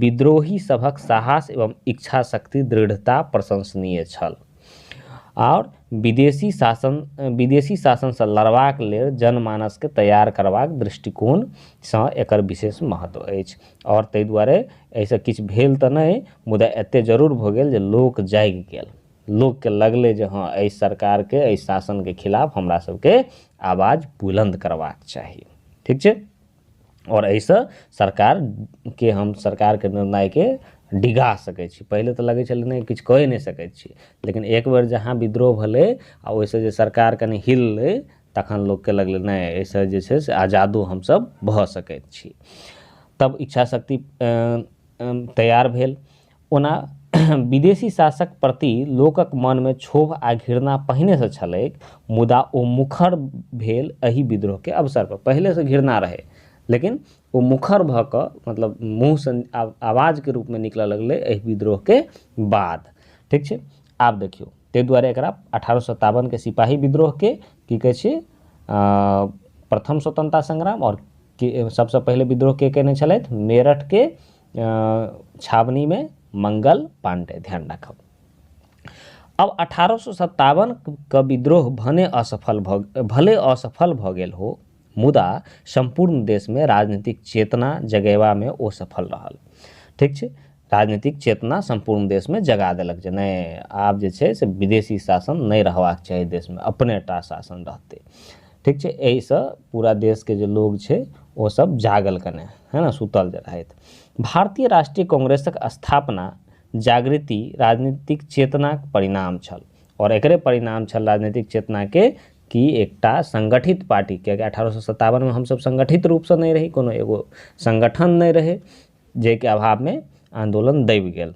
विद्रोही सभक साहस एवं इच्छा शक्ति दृढ़ता प्रशंसनीय छल आओर विदेशी शासनसँ लड़बाक लेल जनमानसके तैयार करबाक दृष्टिकोणसँ एकर विशेष महत्व अछि। आओर ताहि दुआरे एहिसँ किछु भेल तऽ नहि, मुदा एतेक जरूर भऽ गेल जे लोक जागि गेल। लोकके लगलै जे हँ, एहि सरकारके, एहि शासनके खिलाफ हमरा सबके आवाज बुलन्द करबाक चाही, ठीक छै? आओर एहिसँ सरकारके हम सरकारके निर्णयके डिगा सकै छी। पहिले तऽ लगै छलै नहि किछु कए नहि सकै छी, लेकिन एक बेर जहाँ विद्रोह भेलै आ ओहिसँ जे सरकार कनि हिललै तखन लोकके लगलै नहि एहिसँ जे छै से आजादो हमसब भऽ सकैत छी। तब इच्छा शक्ति तैयार भेल। ओना विदेशी शासक प्रति लोकक मनमे क्षोभ आ घृणा पहिनेसँ छलैक, मुदा ओ मुखर भेल एहि विद्रोहके अवसर पर। पहिलेसँ घृणा रहै, लेकिन ओ मुखर भऽ कऽ मतलब मुँहसँ आवाजके रूपमे निकलऽ लगलै एहि विद्रोहके बाद। ठीक छै, आब देखियौ, ताहि दुआरे एकरा 1857 के सिपाही विद्रोहके की कहै छै प्रथम स्वतंत्रता संग्राम। आओर सबसँ पहिले विद्रोह के केने छलथि? मेरठके छावनीमे मंगल पांडे, ध्यान राखब। अब 1857 के विद्रोह भले असफल भऽ गेल हो, मुदा सम्पूर्ण देशमे राजनीतिक चेतना जगेबामे ओ सफल रहल। ठीक छै, राजनीतिक चेतना सम्पूर्ण देशमे जगा देलक जे नहि आब जे छै से विदेशी शासन नहि रहबाक चाही देशमे, अपने टा शासन रहतै। ठीक छै, एहिसँ पूरा देशके जे लोग छै ओ सब जागल कने, है ना, सुतल जे रहथि। भारतीय राष्ट्रीय कांग्रेसक स्थापना जागृति राजनीतिक चेतनाक परिणाम छल, और एकरे परिणाम छल राजनीतिक चेतनाके कि एकटा संगठित पार्टी, कियाकि 1857 में हमसब संगठित रूपसँ नहि रही, कोनो एगो संगठन नहि रहे, जाहिके अभावमे आंदोलन दबि गेल।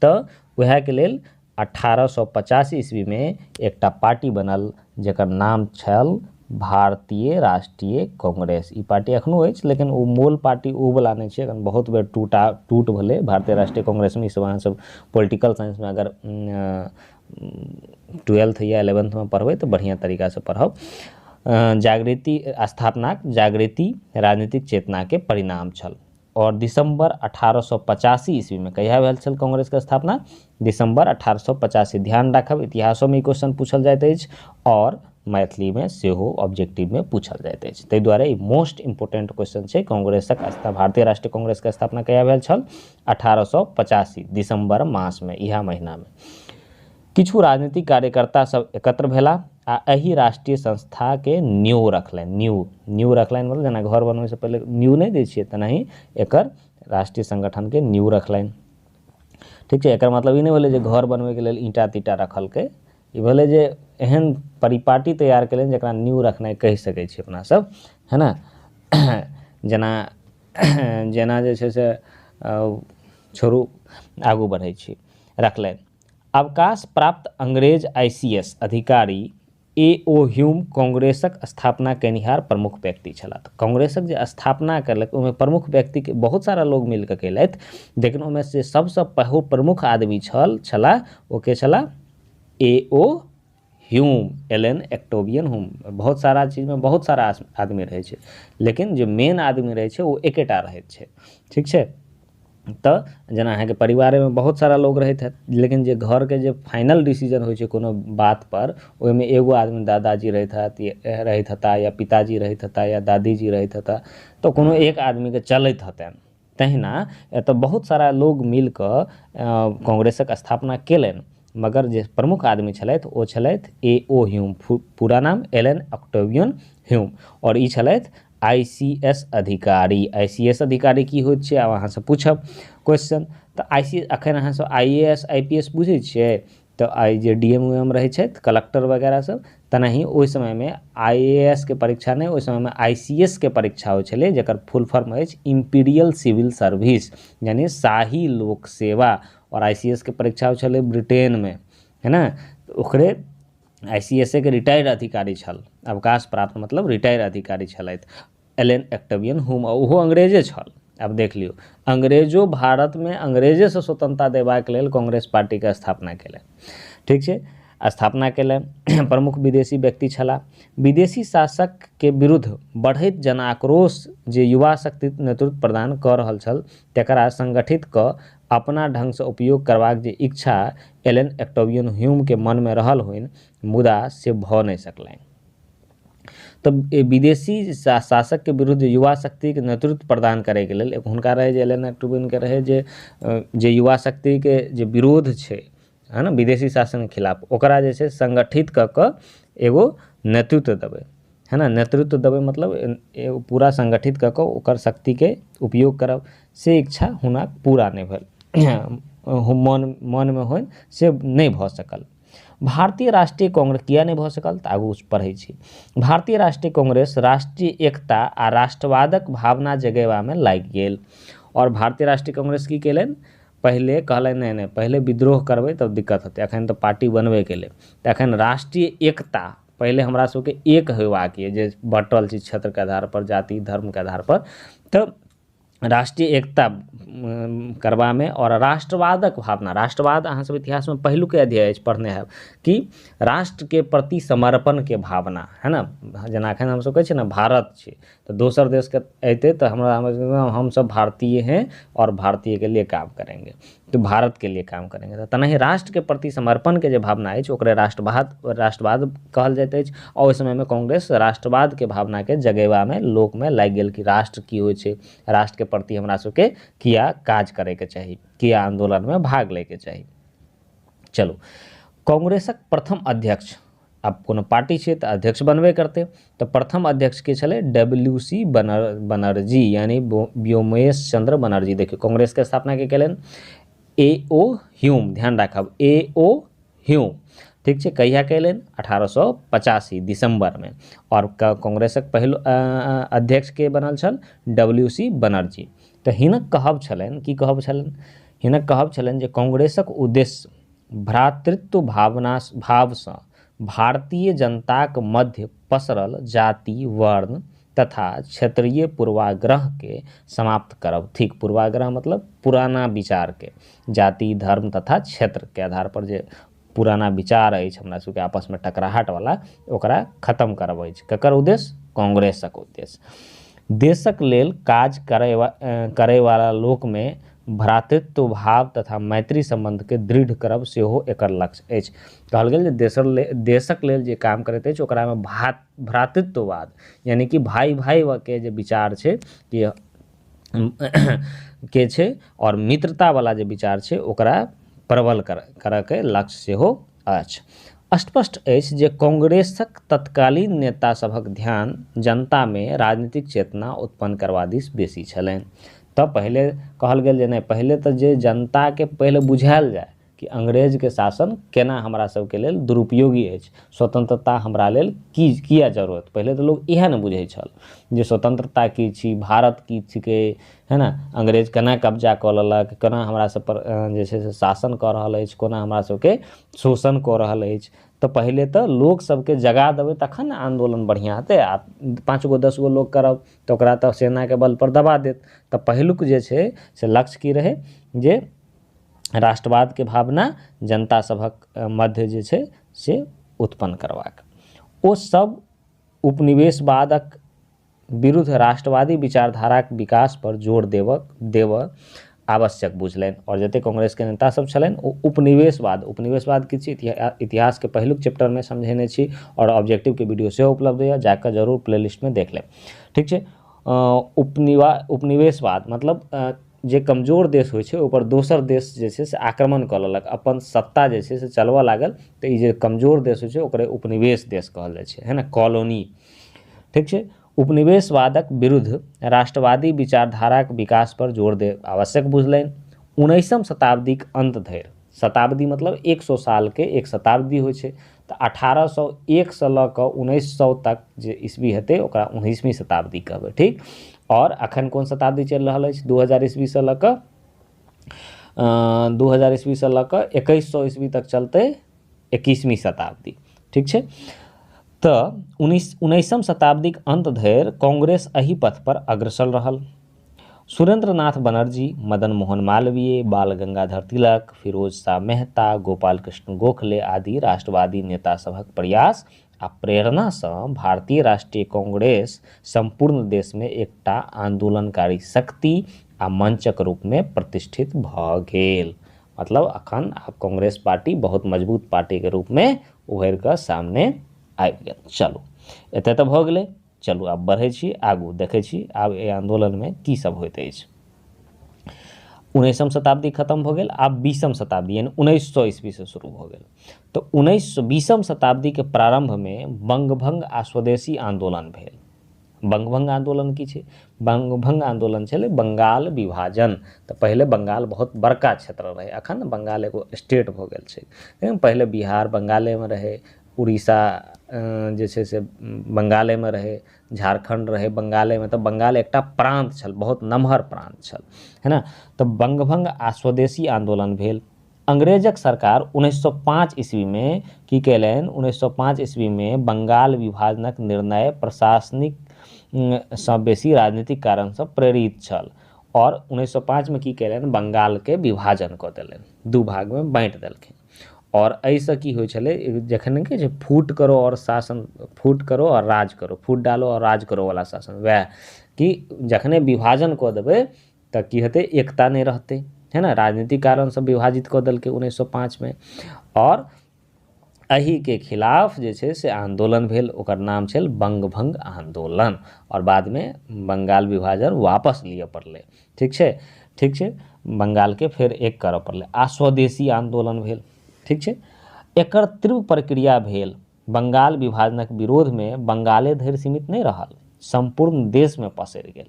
तऽ वएहके लेल 1885 ईस्वीमे एकटा पार्टी बनल जकर नाम छल भारतीय राष्ट्रीय कांग्रेस। ई पार्टी एखनो अछि, लेकिन ओ मूल पार्टी ओ वाला नहि छै, एखन बहुत बेर टूट भेलै भारतीय राष्ट्रीय कांग्रेसमे। ई सब अहाँ सब पोलिटिकल साइंसमे अगर 12th या 11th में पढ़बै तऽ बढ़िआँ तरीकासँ पढ़ब। जागृति स्थापनाक जागृति राजनीतिक चेतनाके परिणाम छल। और दिसंबर 1885 ईस्वी में कहिया भेल छल कांग्रेस के स्थापना? दिसंबर 1885। ध्यान राखब, इतिहासोमे ई क्वेश्चन पूछल जाइत अछि और मैथिलीमे सेहो ऑब्जेक्टिवमे पूछल जाइत अछि, ताहि दुआरे ई मोस्ट इम्पोर्टेंट क्वेश्चन छै। कांग्रेसक भारतीय राष्ट्रीय कांग्रेस के स्थापना कहिया भेल छल? 1885 दिसंबर मासमे, इएह महीनामे। किछु राजनीतिक कार्यकर्ता सब एकत्र भेला आ एहि राष्ट्रीय संस्थाके न्यू रखलनि। न्यू रखलनि मतलब जेना घर बनबैसँ पहिले न्यू नहि दै छियै, तेनाही एकर राष्ट्रीय संगठनके न्यू रखलनि। ठीक छै, एकर मतलब ई नहि भेलै जे घर बनबैके लेल ईंटा तीटा रखलकै, ई भेलै जे एहन परिपाटी तैयार केलनि जकरा न्यू रखनाइ कहि सकै छी अपना सब, है ना। जेना जेना जे छै से छोड़ू, आगू बढ़ै छी। रखलनि। अवकाश प्राप्त अंग्रेज ICS अधिकारी A.O. ह्यूम कांग्रेसक स्थापना केनिहार प्रमुख व्यक्ति छलाह। तऽ कांग्रेसक जे स्थापना केलक ओहिमे प्रमुख व्यक्तिके बहुत सारा लोग मिलके केलथि, लेकिन ओहिमे से सबसँ प्रमुख आदमी छलाह ओ के छलाह? A.O. Hume, Allan Octavian Hume. बहुत सारा चीजमे बहुत सारा आदमी रहै छै, लेकिन जे मेन आदमी रहै छै ओ एकेटा रहैत छै। ठीक छै, तऽ जेना अहाँके परिवारमे बहुत सारा लोग रहैत हैत, लेकिन जे घरके जे फाइनल डिसीजन होइ छै कोनो बात पर, ओहिमे एगो आदमी दादाजी रहैत हेता या पिताजी रहैत हेता या दादीजी रहैत हेता, तऽ कोनो एक आदमीके चलैत हेतनि। तहिना एतऽ बहुत सारा लोग मिलकऽ कांग्रेसक स्थापना केलनि, मगर जे प्रमुख आदमी छलथि ओ छलथि A.O. ह्यूम, पूरा नाम एलन ऑक्टेवियन ह्यूम, और ई छलथि ICS अधिकारी। ICS अधिकारी की होइत छै आब अहाँसँ पूछब क्वेश्चन। तऽ एखन अहाँसब IAS IPS बुझै छियै, तऽ आइ जे DM उएम रहै छथि कलेक्टर वगैरह सब, तेनाही ओहि समयमे IAS के परीक्षा नहि, ओहि समयमे ICS के परीक्षा होइ छलै, जकर फुल फॉर्म अछि इम्पीरियल सिविल सर्विस, यानी शाही लोक सेवा। और ICS के परीक्षा होइ छलै ब्रिटेनमे, है ना। ओकरे ICS के रिटायर्ड अधिकारी छल, अवकाश प्राप्त मतलब रिटायर्ड अधिकारी छलथि एलन ऑक्टेवियन ह्यूम, ओहो अंग्रेजे छल। आब देख लियौ, अंग्रेजो भारतमे अंग्रेजेसँ स्वतंत्रता देबाक लेल कांग्रेस पार्टीके स्थापना केलनि। ठीक छै, स्थापना केलनि। प्रमुख विदेशी व्यक्ति छलाह। विदेशी शासकके विरुद्ध बढ़ैत जनाक्रोश जे युवा शक्ति नेतृत्व प्रदान कऽ रहल छल, तकरा संगठित कऽ अपना ढङ्गसँ उपयोग करबाक जे इच्छा एलन ऑक्टेवियन ह्यूमके मनमे रहल होइन, मुदा से भऽ नहि सकलनि। तऽ विदेशी शासकके विरुद्ध युवा शक्तिके नेतृत्व प्रदान करैके लेल हुनका रहै जे एलन ऑक्टेवियनके रहै जे युवा शक्तिके जे विरोध छै, है ना, विदेशी शासनके खिलाफ, ओकरा जे छै संगठित कऽ कऽ एगो नेतृत्व देबै। है ने। नेतृत्व देबै मतलब एगो पूरा संगठित कऽ कऽ ओकर शक्तिके उपयोग करब, से इच्छा हुनक पूरा नहि भेल, मनमे होइन से नहि भऽ सकल। भारतीय राष्ट्रीय कांग्रेस किया नहि भऽ सकल तऽ आगू पढ़ै छी। भारतीय राष्ट्रीय कांग्रेस राष्ट्रीय एकता आ राष्ट्रवादक भावना जगेबामे लागि गेल। आओर भारतीय राष्ट्रीय कांग्रेस की केलनि, पहिले कहलनि नहि नहि पहिले विद्रोह करबै तब दिक्कत हेतै, एखन तऽ पार्टी बनबे केलै, तऽ एखन राष्ट्रीय एकता पहिले हमरा सबके एक होयबाक यऽ, जे बँटल छी क्षेत्रके आधारपर, जाति धर्मके आधारपर, तऽ राष्ट्रीय एकता करबामे आओर राष्ट्रवादक भावना, राष्ट्रवाद अहाँ सब इतिहासमे पहिलुके अध्याय अछि पढ़ने हैब कि राष्ट्रके प्रति समर्पणके भावना, है ने। जेना एखन हमसब कहै छियै ने भारत छी, तऽ दोसर देशके अयतै तऽ हमरा हमसब भारतीय हैं और भारतीय के लिए काम करेंगे, तो भारत के लिए काम करेंगे। तऽ तेनाही राष्ट्रके प्रति समर्पणके जे भावना अछि ओकरे राष्ट्रवाद कहल जाइत अछि। आओर ओहि समयमे कांग्रेस राष्ट्रवादके भावनाके जगेबामे लोकमे लागि गेल कि राष्ट्र की होइ छै, राष्ट्रके प्रति हमरा सबके किया काज करैके चाही, किया आन्दोलनमे भाग लैके चाही। चलू, कांग्रेसक प्रथम अध्यक्ष, आब कोनो पार्टी छै तऽ अध्यक्ष बनबे करतै, तऽ प्रथम अध्यक्ष के छलै डब्ल्यू सी बनर्जी, यानी व्योमेश चंद्र बनर्जी। देखियौ कांग्रेसके स्थापना के केलनि, ए ओ ह्यूम, ध्यान राखब ए ओ ह्यूम, ठीक छै। कहिया केलनि, 1885 दिसंबरमे। आओर कांग्रेसक पहिल अध्यक्ष के बनल छल, डब्ल्यू सी बनर्जी। तऽ हिनक कहब छलनि, की कहब छलनि, हिनक कहब छलनि जे कांग्रेसक उद्देश्य भ्रातृत्व भावसँ भारतीय जनताक मध्य पसरल जाति, वर्ण तथा क्षेत्रीय पूर्वाग्रहके समाप्त करब थिक। पूर्वाग्रह मतलब पुराना विचारके, जाति, धर्म तथा क्षेत्रके आधार पर जे पुराना विचार अछि हमरा सबके आपसमे टकराहट वाला, ओकरा खत्म करब अछि। ककर उद्देश्य, कांग्रेसक उद्देश्य। देशक लेल काज करैवाला लोकमे भ्रातृत्व भाव तथा मैत्री सम्बन्धके दृढ़ करब सेहो एकर लक्ष्य अछि। कहल गेल जे देशक लेल जे काम करैत अछि ओकरामे भ्रातृत्ववाद यानी कि भाई भाई के जे विचार छै कि के छै और मित्रतावला जे विचार छै ओकरा प्रबल करऽके लक्ष्य सेहो अछि। स्पष्ट अछि जे कांग्रेसक तत्कालीन नेता सभक ध्यान जनतामे राजनीतिक चेतना उत्पन्न करबा दिस बेसी छलनि। तऽ पहिले कहल गेल जे नहि, पहिले तऽ जे जनताके पहिले बुझायल जाय कि अंग्रेजके शासन केना हमरा सबके लेल दुरुपयोगी अछि, स्वतंत्रता हमरा लेल की किया जरूरत। पहिले तऽ लोक इएह ने बुझै छल जे स्वतंत्रता की छी, भारत की छिकै, है ने, अंग्रेज केना कब्जा कऽ लेलक, केना हमरा सब पर जे छै से शासन कऽ रहल अछि, कोना हमरा सबके शोषण कऽ रहल अछि। तऽ पहिले तऽ लोक सबके जगा देबै तखन ने आन्दोलन बढ़िआँ हेतै। आ 5 गो 10 गो लोक करब तऽ ओकरा तऽ सेनाके बल पर दबा देत। तऽ पहिलुक जे छै से लक्ष्य की रहै, जे राष्ट्रवादके भावना जनता सभक मध्य जे छै से उत्पन्न करबाक। ओ सब उपनिवेशवादक विरुद्ध राष्ट्रवादी विचारधाराक विकास पर जोर देबऽ आवश्यक बुझलनि। और जते कांग्रेसके नेता सब छलनि ओ उपनिवेशवाद, उपनिवेशवाद की छी इतिहासके पहिलुक चैप्टरमे समझेने छी और ऑब्जेक्टिवके वीडियो सेहो उपलब्ध यऽ, जाकऽ जरूर प्लेलिस्टमे देख लेब, ठीक छै। उपनिवेशवाद मतलब जे कमजोर देश होइ छै ओकर दोसर देश जे छै से आक्रमण कऽ लेलक, अपन सत्ता जे छै से चलबऽ लागल, तऽ ई जे कमजोर देश होइ छै ओकरे उपनिवेश देश कहल जाइ छै, है ने, कॉलोनी, ठीक छै। उपनिवेशवादक विरुद्ध राष्ट्रवादी विचारधाराक विकास पर जोर देब आवश्यक बुझलनि। 19वीं शताब्दीक अंत धरि, शताब्दी मतलब 100 साल के एक शताब्दी होइ छै, तऽ 1801 से लऽ कऽ 1900 तक जे ईस्वी हेतै ओकरा 19वीं शताब्दी कहबै, ठीक। और अखन कोन शताब्दी चलि रहल अछि, 2000 ईस्वी से लऽ कऽ 2000 ईस्वी से लऽ कऽ 2100 ईस्वी तक चलतै 21वीं शताब्दी, ठीक छै। तऽ 19वीं शताब्दीक अंत धरि कांग्रेस एहि पथ पर अग्रसर रहल। सुरेंद्रनाथ बनर्जी, मदन मोहन मालवीय, बाल गंगाधर तिलक, फिरोज शाह मेहता, गोपाल कृष्ण गोखले आदि राष्ट्रवादी नेता सभक प्रयास आ प्रेरणासँ भारतीय राष्ट्रीय कांग्रेस संपूर्ण देशमे एकटा आंदोलनकारी शक्ति आ मंचक रूपमे प्रतिष्ठित भऽ गेल। मतलब अखन आब कांग्रेस पार्टी बहुत मजबूत पार्टीके रूपमे उभरि कऽ सामने आबि गेल। चलू एतऽ तऽ भऽ गेलै, चलू आब बढ़ै छी आगू, देखै छी आब एहि आन्दोलनमे की सब होइत अछि। 19वीं शताब्दी खत्म भऽ गेल, आब 20वीं शताब्दी यानी 1900 ईस्वीसँ शुरू भऽ गेल। तऽ 20वीं शताब्दीके प्रारम्भमे बंगभंग आ स्वदेशी आन्दोलन भेल। बंगभंग आन्दोलन की छै? बंगभंग आन्दोलन छलै बंगाल विभाजन। तऽ पहिले बंगाल बहुत बड़का क्षेत्र रहै, अखन बंगाल एगो स्टेट भऽ गेल छै, लेकिन पहिले बिहार बंगालेमे रहै, उड़ीसा जे छै से बंगालेमे रहै, झारखण्ड रहै बंगालेमे। तऽ बंगाल एकटा प्रान्त छल, बहुत नमहर प्रान्त छल, है ना। तऽ बंगभंग आ स्वदेशी आन्दोलन भेल। अंग्रेजक सरकार 1905 ईस्वीमे की कयलनि? 1905 ईस्वीमे बंगाल विभाजनक निर्णय प्रशासनिक सँ बेसी राजनीतिक कारणसँ प्रेरित छल और 1905 में की कयलनि? बंगालके विभाजन कऽ देलनि, दू भागमे बाँटि देलखिन। और एहिसँ की होइ छलै, जखन कि जे फूट करो और शासन, फूट करो और राज करो, फूट डालो और राज करो वाला शासन, वएह कि जखने विभाजन कऽ देबै तऽ की हेतै? एकता नहि रहतै, है ना। राजनीतिक कारणसँ विभाजित कऽ देलकै 1905 में और एहिके खिलाफ जे छै से आन्दोलन भेल, ओकर नाम छल बंगभंग आन्दोलन। और बादमे बंगाल विभाजन वापस लिअ पड़लै, ठीक छै, ठीक छै, बंगालके फेर एक करऽ पड़लै। आ स्वदेशी आन्दोलन भेल, ठीक छै। एकर तीव्र प्रक्रिया भेल। बंगाल विभाजनक विरोधमे बंगाले धरि सीमित नहि रहल, सम्पूर्ण देशमे पसरि गेल।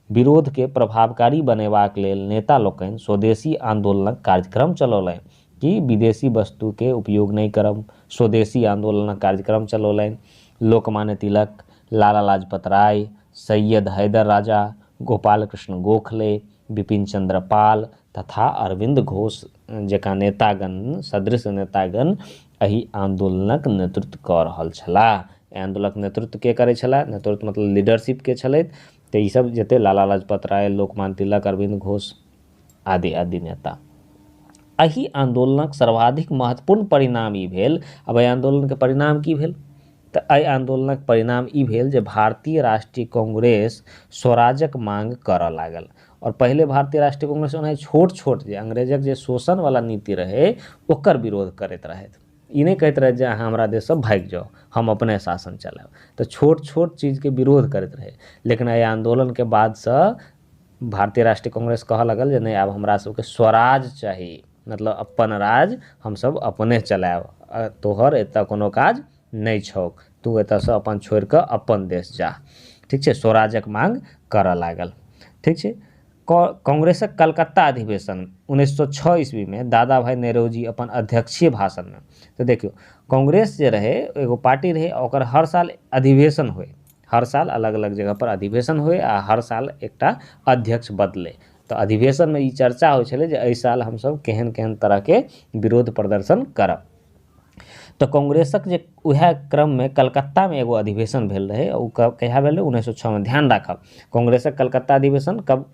विरोधके प्रभावकारी बनेबाक लेल नेता लोकनि स्वदेशी आन्दोलनक कार्यक्रम चलौलनि कि विदेशी वस्तुके उपयोग नहि करब। स्वदेशी आन्दोलनक कार्यक्रम चलौलनि। लोकमान्य तिलक, लाला लाजपत राय, सैयद हैदर राजा, गोपाल कृष्ण गोखले, विपिन चंद्र पाल तथा अरविंद घोष जकाँ नेतागण, सदृश नेतागण एहि आन्दोलनक नेतृत्व कऽ रहल छलाह। एहि आन्दोलनक नेतृत्व के करै छलाह? नेतृत्व मतलब लीडरशिप के छलथि? तऽ ईसब जते लाला लाजपत राय, लोकमान्य तिलक, अरविंद घोष आदि आदि नेता। एहि आन्दोलनक सर्वाधिक महत्वपूर्ण परिणाम ई भेल। अब एहि आन्दोलनके परिणाम की भेल? तऽ एहि आन्दोलनक परिणाम ई भेल जे भारतीय राष्ट्रीय कांग्रेस स्वराजक मांग करऽ लागल। और पहिले भारतीय राष्ट्रीय कांग्रेस ओनाहि छोट छोट जे अंग्रेजक जे शोषण वाला नीति रहै ओकर विरोध करैत रहथि। ई नहि कहैत रहथि जे अहाँ हमरा देशसँ भागि जाउ, हम अपने शासन चलायब। तऽ छोट छोट चीजके विरोध करैत रहै। लेकिन एहि आन्दोलनके बादसँ भारतीय राष्ट्रीय कांग्रेस कहऽ लागल जे नहि, आब हमरा सबके स्वराज चाही, मतलब अपन राज हमसब अपने चलायब, तोहर एतऽ कोनो काज नहि छौ, तू एतऽसँ अपन छोड़िकऽ अपन देश जा, ठीक छै। स्वराजक मांग करऽ लागल, ठीक छै। कांग्रेसक कलकत्ता अधिवेशन 1906 ईस्वी में दादा भाई नौरोजी अपन अध्यक्षीय भाषण में, तो देखियौ कांग्रेस जे रहे एगो पार्टी रहे, ओकर हर साल अधिवेशन होय, हर साल अलग अलग जगह पर अधिवेशन होय आ हर साल एकटा अध्यक्ष बदले। तऽ अधिवेशन में ई चर्चा होइ छलै जे एहि साल हमसब केहन केहन तरहके विरोध प्रदर्शन करब। तऽ कांग्रेसक जे उएह क्रममे कलकत्तामे एगो अधिवेशन भेल रहै, ओ कहिया भेल रहै? 1906 में। ध्यान राखब, कांग्रेसक कलकत्ता अधिवेशन कब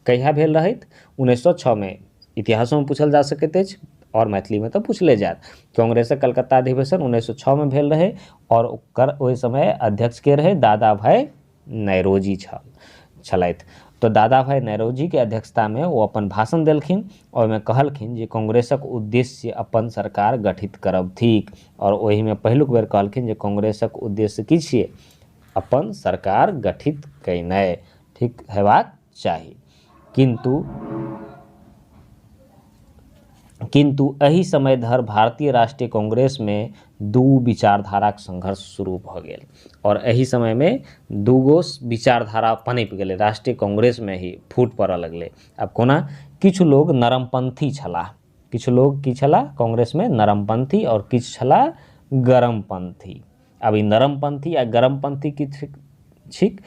कहिया भेल रहै? 1906 में। इतिहासोमे पूछल जा सकैत अछि और मैथिलीमे तऽ पूछले जायत। कांग्रेसक कलकत्ता अधिवेशन 1906 में भेल रहै और ओकर ओहि समय अध्यक्ष के रहै? दादा भाई नौरोजी छलथि। तऽ दादा भाई नौरोजीके अध्यक्षतामे ओ अपन भाषण देलखिन और ओहिमे कहलखिन जे कांग्रेसक उद्देश्य अपन सरकार गठित करब थिक। और ओहिमे पहिलुक बेर कहलखिन जे कांग्रेसक उद्देश्य की छियै? अपन सरकार गठित केनाइ ठीक हेबाक चाही। किंतु एहि समय धरि भारतीय राष्ट्रीय कांग्रेस में दू विचारधाराक संघर्ष शुरू भऽ गेल और एहि समय में दूगो विचारधारा पनपि गेलै, राष्ट्रीय कांग्रेस में ही फूट पड़ऽ लगलै। आब कोना? किछु लोग नरमपंथी छलाह, किछु लोग की छलाह कांग्रेस में नरमपंथी और किछु छलाह गरमपंथी। आब ई नरमपंथी आ गरमपंथी की छिक?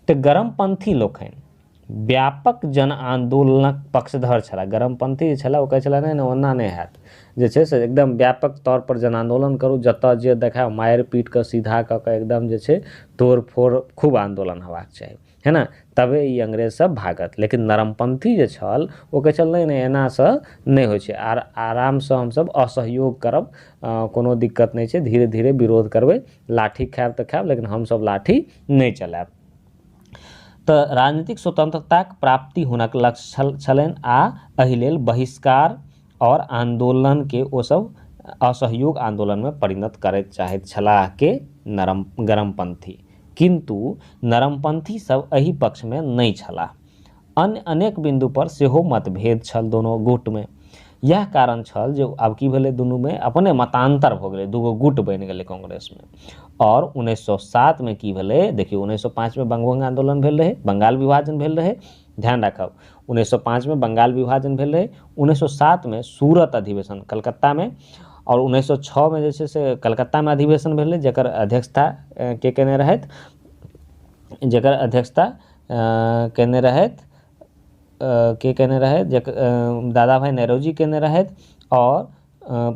तऽ गरमपंथी लोकनि व्यापक जन आन्दोलनक पक्षधर छलाह। गरमपंथी जे छलाह ओ कहै छलाह नहि नहि ओना नहि हैत, जे छै से एकदम व्यापक तौर पर जन आन्दोलन करू, जतऽ जे देखाय मारि पीट कऽ सीधा कऽ कऽ एकदम जे छै तोड़ फोड़ खूब आन्दोलन हेबाक चाही, है ना, तबे ई अंग्रेज सब भागत। लेकिन नरमपंथी जे छल ओ कहै छल नहि नहि एनासँ नहि होइ छै, आरामसँ हमसब असहयोग करब, कोनो दिक्कत नहि छै, धीरे धीरे विरोध करबै, लाठी खायब तऽ खायब लेकिन हमसब लाठी नहि चलायब। तऽ राजनीतिक स्वतंत्रताक प्राप्ति हुनक लक्ष्य छलनि आ एहि लेल बहिष्कार और आन्दोलन के ओ सब असहयोग आन्दोलन में परिणत करैत चाहैत छलाह के गरमपंथी। किंतु नरमपंथी सब एहि पक्ष में नहि छलाह। अन्य अनेक बिन्दुपर सेहो मतभेद छल दुनू गुटमे। इएह कारण छल जे आब की भेलै, दुनूमे अपने मतान्तर भऽ गेलै, दूगो गुट बनि गेलै कांग्रेसमे। आओर 1907मे की भेलै, देखियौ 1905मे बंगभंग आन्दोलन भेल रहै, बंगाल विभाजन भेल रहै, ध्यान राखब 1905मे बंगाल विभाजन भेल रहै। 1907मे सूरत अधिवेशन कलकत्तामे, आओर 1906मे जे छै से कलकत्तामे अधिवेशन भेलै, जकर अध्यक्षता के केने रहथि, जकर अध्यक्षता केने रहथि, के केने रहथि, जकर दादा भाई नौरोजी केने रहथि। आओर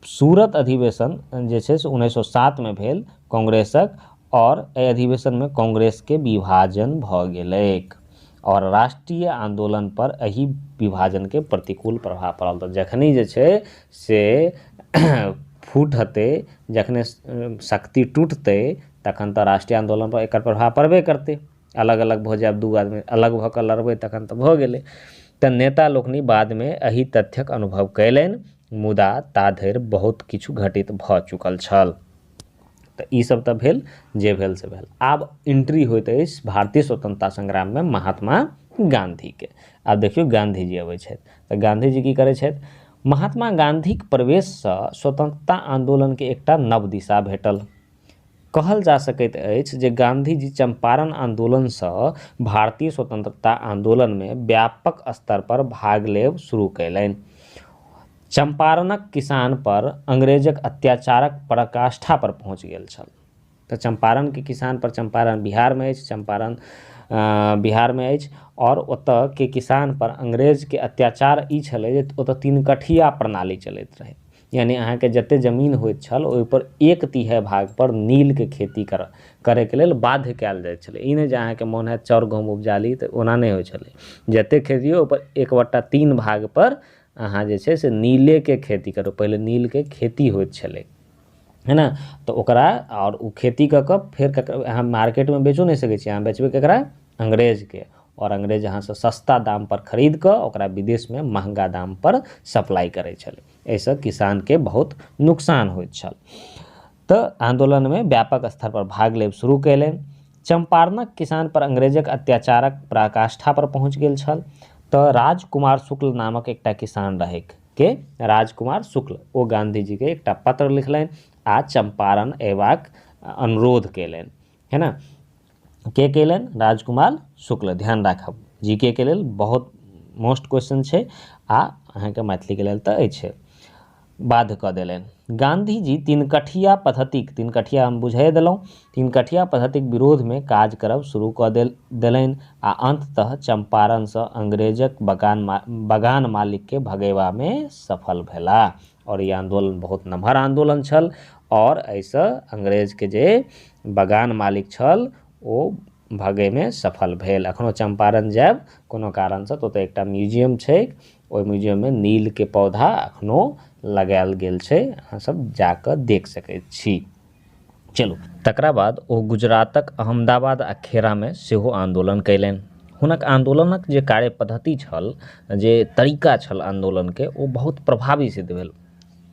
सूरत अधिवेशन जे छै से 1907मे भेल कांग्रेसक, आओर एहि अधिवेशनमे कांग्रेसके विभाजन भऽ गेलैक आओर राष्ट्रीय आन्दोलन पर एहि विभाजनके प्रतिकूल प्रभाव पड़ल। तऽ जखनी जे छै से फूट हेतै, जखने शक्ति टूटतै, तखन तऽ राष्ट्रीय आन्दोलन पर एकर प्रभाव पड़बे करतै। अलग अलग भऽ जायब, दू आदमी अलग भऽ कऽ लड़बै तखन तऽ भऽ गेलै। तऽ नेता लोकनि बादमे एहि तथ्यक अनुभव कयलनि, मुदा ताधरि बहुत किछु घटित भऽ चुकल छल। तऽ ई सब तऽ भेल, जे भेल से भेल। आब एंट्री होइत अछि भारतीय स्वतंत्रता संग्राममे महात्मा गांधीके। आब देखियौ गांधीजी अबै छथि तऽ गांधीजी की करै छथि। महात्मा गांधीक प्रवेशसँ स्वतंत्रता आन्दोलनके एकटा नव दिशा भेटल। कहल जा सकैत अछि जे गांधीजी चंपारण आन्दोलनसँ भारतीय स्वतंत्रता आन्दोलनमे व्यापक स्तर पर भाग लेब शुरू कयलनि। चंपारणक किसान पर अंग्रेजक अत्याचारक पराकाष्ठा पर पहुँच गेल छल। तऽ चंपारणके किसान पर, चंपारण बिहारमे अछि, चंपारण बिहारमे अछि, आओर ओतऽ के किसान पर अंग्रेजके अत्याचार ई छलै जे ओतऽ तीन कठिया प्रणाली चलैत रहै। यानी अहाँके जते जमीन होइत छल ओहिपर 1/3 भागपर नीलके खेती करैके लेल बाध्य कयल जाइत छलै। ई नहि जे अहाँके मोन हैत चाउर गहूँम उपजा ली, तऽ ओना नहि होइ छलै। जते खेती हो ओहिपर 1/3 भागपर अहाँ जे छै से नीलेके खेती करू। पहिले नीलके खेती होइत छलै, है ना। तऽ ओकरा आओर ओ खेती कऽ कऽ फेर अहाँ मार्केटमे बेचो नहि सकै छी। अहाँ बेचबै ककरा? अंग्रेजके। आओर अंग्रेज अहाँसँ सस्ता दाम पर खरीद कऽ ओकरा विदेशमे महँगा दाम पर सप्लाई करै छलै। एहिसँ किसानके बहुत नुकसान होइत छल। तऽ आन्दोलनमे व्यापक स्तर पर भाग लेब शुरू कयलनि। चंपारणक किसान पर अंग्रेजक अत्याचारक पराकाष्ठा पर पहुँच गेल छल। तऽ राजकुमार शुक्ल नामक एकटा किसान रहै, के राजकुमार शुक्ल, ओ गांधीजीके एकटा पत्र लिखलनि आ चंपारण अयबाक अनुरोध कयलनि, है ना। के कयलनि? राजकुमार शुक्ल। ध्यान राखब, जीके के लेल बहुत मोस्ट क्वेश्चन छै आ अहाँके मैथिलीके लेल तऽ अछि। बाध्य कऽ देलनि। गांधीजी तीनकठिया पद्धतिक, तीनकठिया हम बुझाए देलहुँ, तीनकठिया पद्धतिक विरोधमे काज करब शुरू कऽ देलनि आ अंततः चंपारणसँ अंग्रेजक बगान मालिकके भगेबामे सफल भेला। आओर ई आन्दोलन बहुत नमहर आन्दोलन छल आओर एहिसँ अंग्रेजके जे बगान मालिक छल ओ भगैमे सफल भेल। एखनो चंपारण जायब कोनो कारणसँ तऽ ओतऽ एकटा म्यूजियम छै, ओहि म्यूजियममे नीलके पौधा एखनो लगायल गेल छै, अहाँ सब जाकऽ देख सकैत छी। चलू, तकरा बाद ओ गुजरातक अहमदाबाद आ खेड़ामे सेहो आन्दोलन कयलनि। हुनक आन्दोलनक जे कार्य पद्धति छल, जे तरीका छल आन्दोलनके, ओ बहुत प्रभावी सिद्ध भेल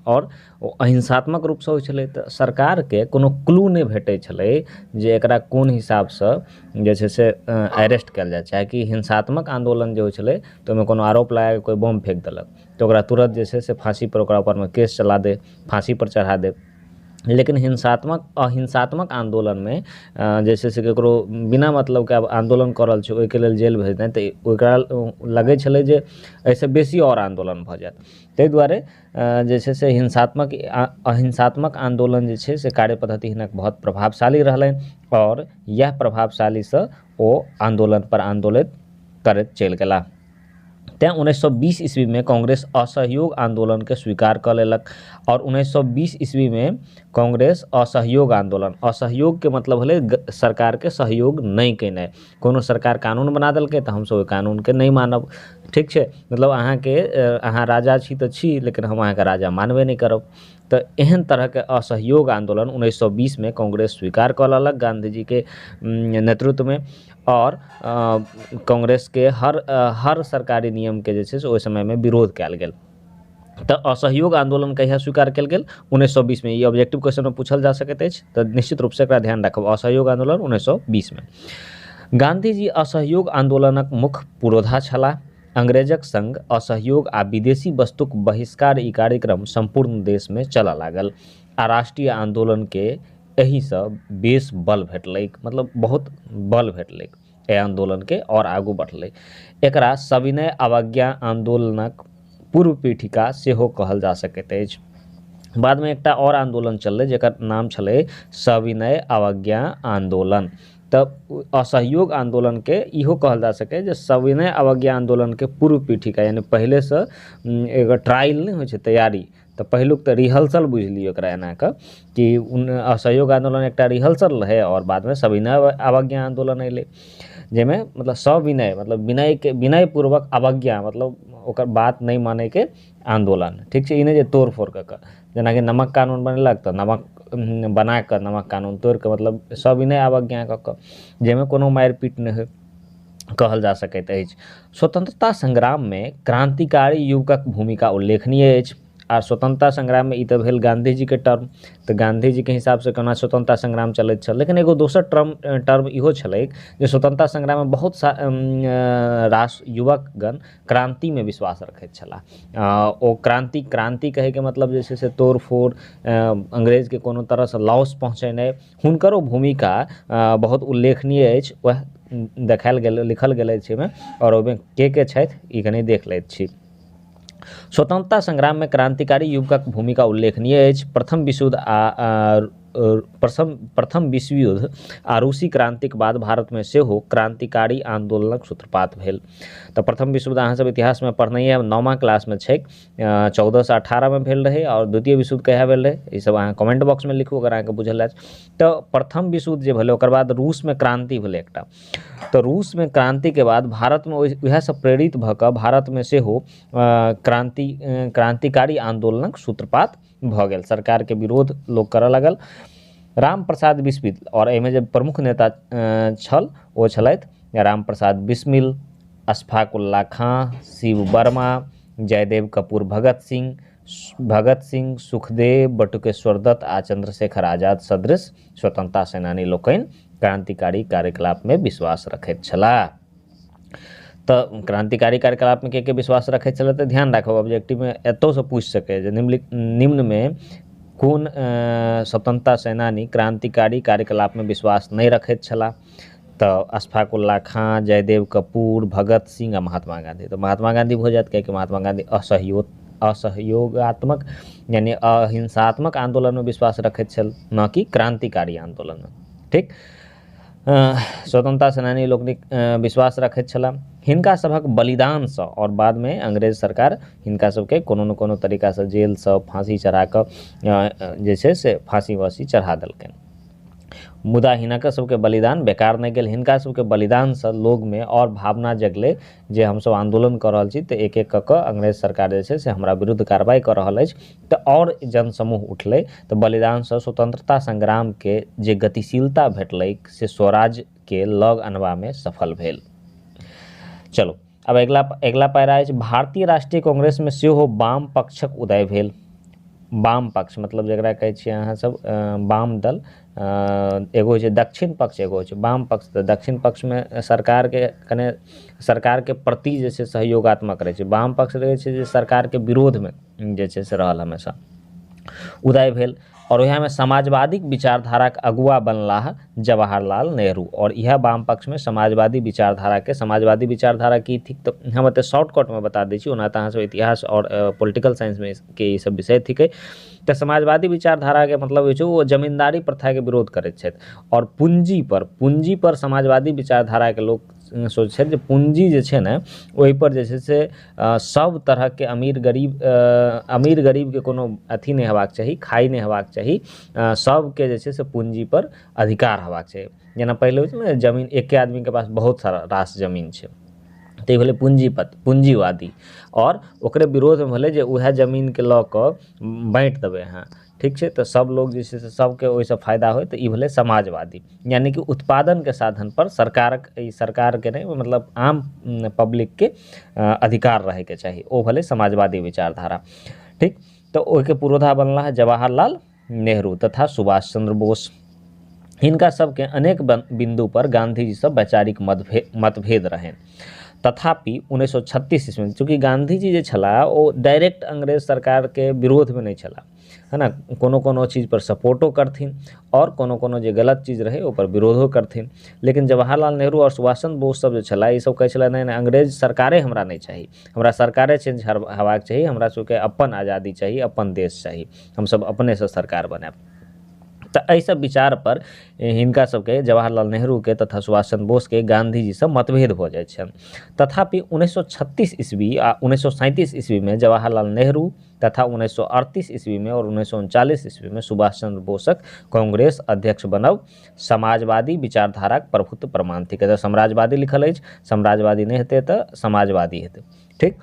आओर ओ अहिंसात्मक रूपसँ होइ छलै। तऽ सरकारके कोनो क्लू नहि भेटै छलै जे एकरा कोन हिसाबसँ जे छै से अरेस्ट कयल जाय। चाहे कि हिंसात्मक आन्दोलन जे होइ छलै तऽ ओहिमे कोनो आरोप लगाकऽ कोइ बम फेक देलक तऽ ओकरा तुरन्त जे छै से फाँसी पर ओकरा ऊपरमे केस चला दे, फाँसी पर चढ़ा दे। लेकिन हिंसात्मक अहिंसात्मक आन्दोलनमे जे छै से ककरो बिना मतलबके आब आन्दोलन कऽ रहल छै ओहिके लेल जेल भेजनाइ, तऽ ओकरा लगै छलै जे एहिसँ बेसी आओर आन्दोलन भऽ जायत। ताहि दुआरे जे छै से हिंसात्मक अहिंसात्मक आन्दोलन जे छै से कार्य पद्धति हिनक बहुत प्रभावशाली रहलनि आओर इएह प्रभावशालीसँ ओ आन्दोलन पर आन्दोलित करैत चलि गेलाह। तेँ 1920 ईस्वीमे कांग्रेस असहयोग आन्दोलनके स्वीकार कऽ लेलक। आओर 1920 ईस्वीमे कांग्रेस असहयोग आन्दोलन, असहयोगके मतलब भेलै सरकारके सहयोग नहि केनाइ। कोनो सरकार कानून बना देलकै तऽ हमसब ओहि कानूनके नहि मानब, ठीक छै। मतलब अहाँके अहाँ राजा छी तऽ छी, लेकिन हम अहाँके राजा मानबे नहि करब। तऽ एहन तरहके असहयोग आन्दोलन 1920मे कांग्रेस स्वीकार कऽ लेलक गांधीजीके नेतृत्वमे। आओर कांग्रेसके हर हर सरकारी नियमके जे छै से ओहि समयमे विरोध कयल गेल। तऽ असहयोग आन्दोलन कहिया स्वीकार कयल गेल? 1920मे। ई ऑब्जेक्टिव क्वेश्चनमे पूछल जा सकैत अछि, तऽ निश्चित रूपसँ एकरा ध्यान राखब। असहयोग आन्दोलन 1920मे। गांधी जी असहयोग आंदोलनक मुख्य पुरोधा छलाह। अंग्रेजक संग असहयोग आ विदेशी वस्तुक बहिष्कार ई कार्यक्रम सम्पूर्ण देशमे चलऽ लागल आ राष्ट्रीय आंदोलनके एहिसँ बेस बल भेटलैक, मतलब बहुत बल भेटलैक एहि आंदोलनके और आगू बढ़लै। एकरा सविनय अवज्ञा आंदोलनक पूर्व पीठिका सेहो कहल जा सकैत अछि। बादमे एकटा और आंदोलन चललै जकर नाम छलै सविनय अवज्ञा आंदोलन। तऽ असहयोग आंदोलनके इहो कहल जा सकै जे सविनय अवज्ञा आंदोलनके पूर्व पीठिका, यानी पहिलेसँ एगो ट्रायल नहि होइ छै तैयारी, तऽ पहिलुक तऽ रिहर्सल बुझि लियौ एकरा एना कऽ कि असहयोग आंदोलन एकटा रिहर्सल रहै और बादमे सविनय अवज्ञा आंदोलन अयलै, जाहिमे मतलब सविनय मतलब विनयके विनयपूर्वक अवज्ञा मतलब ओकर बात नहि मानैके आंदोलन। ठीक छै, ई नहि जे तोड़ फोड़ कऽ कऽ, जेनाकि नमक कानून बनेलक तऽ नमक बना कऽ नमक कानून तोड़ि कऽ मतलब सविनय अवज्ञा कऽ कऽ, जाहिमे कोनो मारि पीट नहि होइ कहल जा सकैत अछि। स्वतंत्रता संग्राममे क्रांतिकारी युवकक भूमिका उल्लेखनीय अछि। आ स्वतंत्रता संग्राममे ई तऽ भेल गांधीजीके टर्म, तऽ गांधीजीके हिसाबसँ केना स्वतंत्रता संग्राम चलैत छल, लेकिन एगो दोसर टर्म इहो छलै जे स्वतंत्रता संग्राममे बहुत रास युवकगण क्रांतिमे विश्वास रखैत छलाह। ओ क्रांति क्रांति कहैके मतलब जे छै से तोड़ फोड़, अंग्रेजके कोनो तरहसँ लॉस पहुँचेनाइ, हुनकरो भूमिका बहुत उल्लेखनीय अछि। वएह देखायल गेल लिखल गेल अछि एहिमे, आओर ओहिमे के छथि ई कनि देख लैत छी। स्वतंत्रता संग्राम में क्रांतिकारी युवकक भूमिका उल्लेखनीय अछि। प्रथम विश्वयुद्ध आ रूसी क्रांतिक बाद भारतमे सेहो क्रांतिकारी आंदोलनक सूत्रपात भेल। तऽ प्रथम विश्वयुद्ध अहाँ सब इतिहासमे पढ़नैये 9मा क्लासमे छै, 1418 में भेल रहै, और द्वितीय विश्वयुद्ध कहिया भेल रहै ई सब अहाँ कमेंट बॉक्समे लिखू अगर अहाँके बुझल अछि। तऽ प्रथम विश्वयुद्ध जे भेलै ओकर बाद रूसमे क्रांति भेलै एकटा, तऽ रूसमे क्रांतिके बाद भारतमे उएहसँ प्रेरित भऽ कऽ भारतमे सेहो क्रांतिकारी आंदोलनक सूत्रपात भऽ गेल। सरकारके विरोध लोक करऽ लागल। राम प्रसाद बिस्मिल, और एहिमे जे प्रमुख नेता छल ओ छलथि राम प्रसाद बिस्मिल, अशफाक उल्ला खां, शिव वर्मा, जयदेव कपूर, भगत सिंह, सुखदेव, बटुकेश्वर दत्त आ चंद्रशेखर आजाद सदृश स्वतंत्रता सेनानी लोकनि क्रांतिकारी कार्यकलापमे विश्वास रखैत छलाह। तऽ क्रांतिकारी कार्यकलापमे के विश्वास रखैत छलै तऽ ध्यान राखब, ऑब्जेक्टिवमे एतहुसँ पूछि सकै जे निम्नमे कोन स्वतंत्रता सेनानी क्रांतिकारी कार्यकलापमे विश्वास नहि रखैत छलाह। तऽ अशफाक उल्ला खां, जयदेव कपूर, भगत सिंह आ महात्मा गांधी। तऽ महात्मा गांधी भऽ जायत, कियाकि महात्मा गांधी असहयोगात्मक यानी अहिंसात्मक आंदोलनमे विश्वास रखैत छल, न कि क्रांतिकारी आंदोलनमे। ठीक, स्वतंत्रता सेनानी लोकनिक विश्वास रखैत छलाह। हिनका सभक बलिदानसँ और बादमे अंग्रेज सरकार हिनका सबके कोनो न कोनो तरीकासँ जेलसँ फाँसी चढ़ा कऽ जे छै से फाँसी वाँसी चढ़ा देलकनि। मुदा हिनका सबके बलिदान बेकार नहि गेल। हिनका सबके बलिदानसँ लोकमे और भावना जगलै जे हमसब आंदोलन कऽ रहल छी तऽ एक एक कऽ कऽ अंग्रेज सरकार जे छै से हमरा विरुद्ध कार्रवाई कऽ रहल अछि, तऽ और जनसमूह उठलै। तऽ बलिदानसँ स्वतंत्रता संग्रामके जे गतिशीलता भेटलै से स्वराज्यके लग अनबामे सफल भेल। चलो अब अगिला पैरा अछि भारतीय राष्ट्रीय कांग्रेसमे सेहो वाम पक्षक उदय भेल। वाम पक्ष मतलब जकरा कहै छियै अहाँ सब वाम दल, एगो होइ छै दक्षिण पक्ष, एगो होइ छै वाम पक्ष। तऽ दक्षिण पक्षमे सरकारके कने सरकारके प्रति जे छै सहयोगात्मक रहै छै, वाम पक्ष रहै छै जे सरकारके विरोधमे जे छै से रहल हमेशा। उदय भेल और उएहमे समाजवादी विचारधाराक अगुआ बनलाह जवाहरलाल नेहरू। और इएह वाम पक्षमे समाजवादी विचारधाराके, समाजवादी विचारधारा की थिक तऽ हम एतऽ शॉर्टकटमे बता दै छी, ओना तऽ अहाँ सब इतिहास और पोलिटिकल साइंसमे के ई सब विषय थिकै। तऽ समाजवादी विचारधाराके मतलब होइ छै ओ जमींदारी प्रथाके विरोध करैत छथि और पूंजी पर समाजवादी विचारधाराके लोक सोचै छथि जे पूंजी जे छै ने ओहिपर जे छै से सब तरहके अमीर गरीबके कोनो अथी नहि हेबाक चाही, खाइ नहि हेबाक चाही, सबके जे छै से पूंजीपर अधिकार हेबाक चाही। जेना पहिले होइ छै ने जमीन एके आदमीके पास बहुत सारा रास जमीन छै, तऽ ई भेलै पूंजीवादी। और ओकरे विरोधमे भेलै जे उएह जमीनके लऽ कऽ बाँटि देबै अहाँ, ठीक छै, तऽ सब लोग जे छै से सबके ओहिसँ फायदा होइ, तऽ ई भेलै समाजवादी। यानी कि उत्पादनके साधनपर सरकारके नहि मतलब आम पब्लिकके अधिकार रहैके चाही, ओ भेलै समाजवादी विचारधारा। ठीक, तऽ ओहिके पुरोधा बनला है जवाहरलाल नेहरू तथा सुभाष चंद्र बोस। हिनका सबके अनेक बिंदु पर गांधीजी सँ वैचारिक मतभेद रहनि। तथापि 1936 ईस्वी, चूँकि गांधीजी जे छलाह ओ डायरेक्ट अंग्रेज सरकारके विरोधमे नहि छलाह, है ना, कोनो कोनो चीज पर सपोर्टो करथिन और कोनो कोनो जे गलत चीज रहै ओकर विरोधो करथिन। लेकिन जवाहरलाल नेहरू और सुभाष चंद्र बोस सब जे छलाह ई सब कहै छलाह नहि नहि, अंग्रेज सरकारे हमरा नहि चाही, हमरा सरकारे चेंज हेबाक चाही, हमरा सबके अपन आज़ादी चाही, अपन देश चाही, हमसब अपनेसँ सरकार बनायब। तऽ एहि सब विचार पर हिनका सबके जवाहरलाल नेहरूके तथा सुभाष चंद्र बोसके गांधीजीसँ मतभेद भऽ जाइ छनि। तथापि 1936 ईस्वी आ 1937 ईस्वीमे जवाहरलाल नेहरू तथा 1938 ईस्वीमे और 1939 ईस्वीमे सुभाष चंद्र बोसक कांग्रेस अध्यक्ष बनब समाजवादी विचारधाराक प्रभुत्व प्रमाण थिक। एतऽ साम्राज्यवादी लिखल अछि, साम्राज्यवादी नहि हेतै तऽ समाजवादी हेतै, ठीक।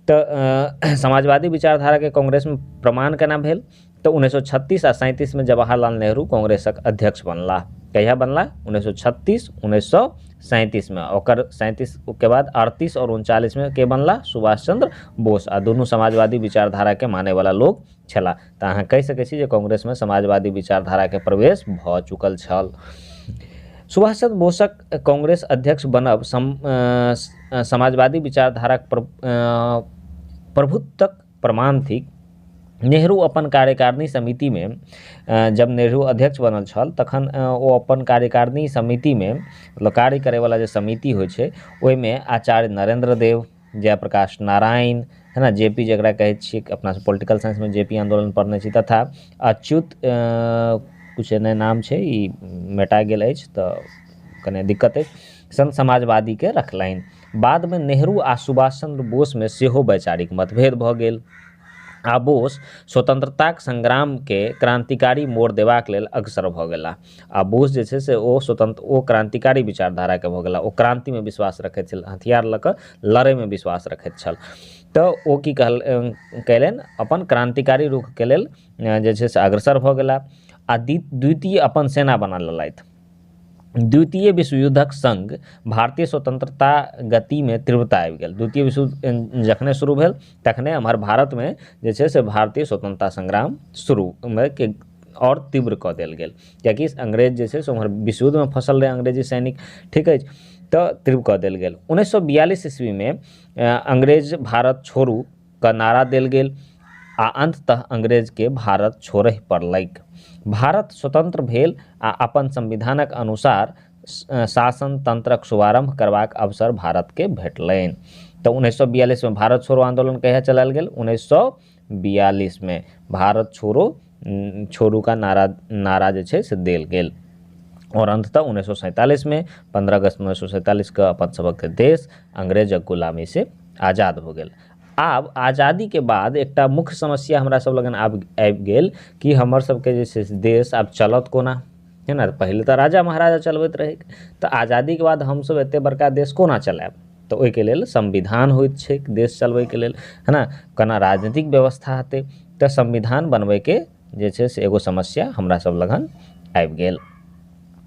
तऽ समाजवादी विचारधाराके कांग्रेसमे प्रमाण केना भेल? तऽ 1936 आ 37 में जवाहरलाल नेहरू कांग्रेसक अध्यक्ष बनलाह। कहिया बनलाह? 1936 1937 में। ओकर 37 के बाद 38 और 39 में के बनलाह? सुभाष चंद्र बोस। आ दुनू समाजवादी विचारधारा के माने वाला लोग छलाह। तऽ अहाँ कहि सकै छी जे कांग्रेस में समाजवादी विचारधारा के प्रवेश भऽ चुकल छल। सुभाष चंद्र बोसक कांग्रेस अध्यक्ष बनब समाजवादी विचारधाराक प्रभुत्वक प्रमाण थिक। नेहरू अपन कार्यकारिणी समितिमे, जब नेहरू अध्यक्ष बनल छल तखन ओ अपन कार्यकारिणी समितिमे, मतलब कार्य करैवला जे समिति होइ छै ओहिमे आचार्य नरेंद्र देव, जयप्रकाश नारायण, है ना, जे पी जकरा कहै छियै अपना सब पोलिटिकल साइंसमे जे पी आन्दोलन पढ़ने छी, तथा अच्युत कुछ एहने नाम छै, ई मेटा गेल अछि तऽ कने दिक्कत अछि, सन समाजवादीके रखलनि। बादमे नेहरू आ सुभाष चंद्र बोसमे सेहो वैचारिक मतभेद भऽ गेल आ बोस स्वतंत्रताक संग्रामके क्रांतिकारी मोड़ देबाक लेल अग्रसर भऽ गेलाह। आ बोस जे छै से ओ स्वतंत्र ओ क्रांतिकारी विचारधाराके भऽ गेलाह, ओ क्रांतिमे विश्वास रखैत छल, हथियार लऽ कऽ लड़ैमे विश्वास रखैत छल। तऽ ओ की कयलनि, अपन क्रांतिकारी रुखके लेल जे छै से अग्रसर भऽ गेलाह आ द्वितीय अपन सेना बना लेलथि। द्वितीय विश्वयुद्धक संग भारतीय स्वतंत्रता गतिमे तीव्रता आबि गेल। द्वितीय विश्वयुद्ध जखने शुरू भेल तखने एम्हर भारतमे जे छै से भारतीय स्वतंत्रता संग्राम शुरूमे के आओर तीव्र कऽ देल गेल, कियाकि अंग्रेज जे छै से उम्हर विश्वयुद्धमे फँसल रहै अंग्रेजी सैनिक, ठीक अछि, तऽ तीव्र कऽ देल गेल। 1942 ईस्वीमे अंग्रेज भारत छोड़ू के नारा देल गेल आ अंततः अंग्रेजके भारत छोड़य पड़लैक। भारत स्वतंत्र भेल आ अपन संविधानक अनुसार शासन तंत्रक शुभारंभ करबाक अवसर भारतके भेटलनि। तऽ 1942 में भारत छोड़ो आंदोलन कहिया चलायल गेल? 1942 में भारत छोड़ो छोड़ू का नारा जे छै से देल गेल। और अंततः 1947 में 15 अगस्त 1947 के अपन सबक देश अंग्रेजक गुलामी से आज़ाद हो गेल। आब आज़ादी के बाद एकटा मुख्य समस्या हमरा सब लगन आब आबि गेल कि हमर सबके जे छै से देश आब चलत कोना, है ना। पहिले तऽ राजा महाराजा चलबैत रहै, तऽ आज़ादीके बाद हमसब एते बड़का देश कोना चलायब? तऽ ओहिके लेल संविधान होइत छै देश चलबैके लेल, है ना। केना राजनीतिक व्यवस्था हेतै, तऽ संविधान बनबैके जे छै से एगो समस्या हमरा सब लगन आबि गेल।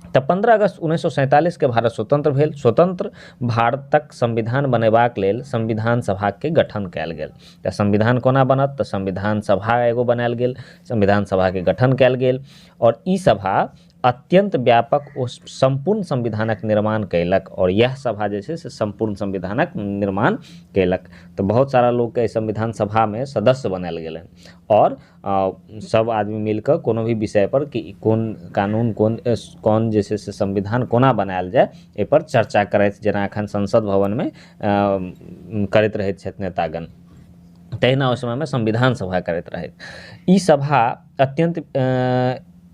तऽ 15 अगस्त 1947 के भारत स्वतंत्र भेल। स्वतंत्र भारतक संविधान बनेबाक लेल संविधान सभाके गठन कयल गेल। तऽ संविधान कोना बनत? तऽ संविधान सभा एगो बनायल गेल, संविधान सभाके गठन कयल गेल और ई सभा अत्यंत व्यापक ओ सम्पूर्ण संविधानक निर्माण कयलक। और यह सभा जे छै से सम्पूर्ण संविधानक निर्माण कयलक। तऽ बहुत सारा लोकके एहि संविधान सभामे सदस्य बनायल गेलनि और सब आदमी मिलकऽ कोनो भी विषय पर कि कोन कानून कोन कोन जे छै से संविधान कोना बनायल जाय एहिपर चर्चा करैत, जेना एखन संसद भवनमे करैत रहैत छथि नेतागण, तहिना ओहि समयमे संविधान सभा करैत रहैत। ई सभा अत्यंत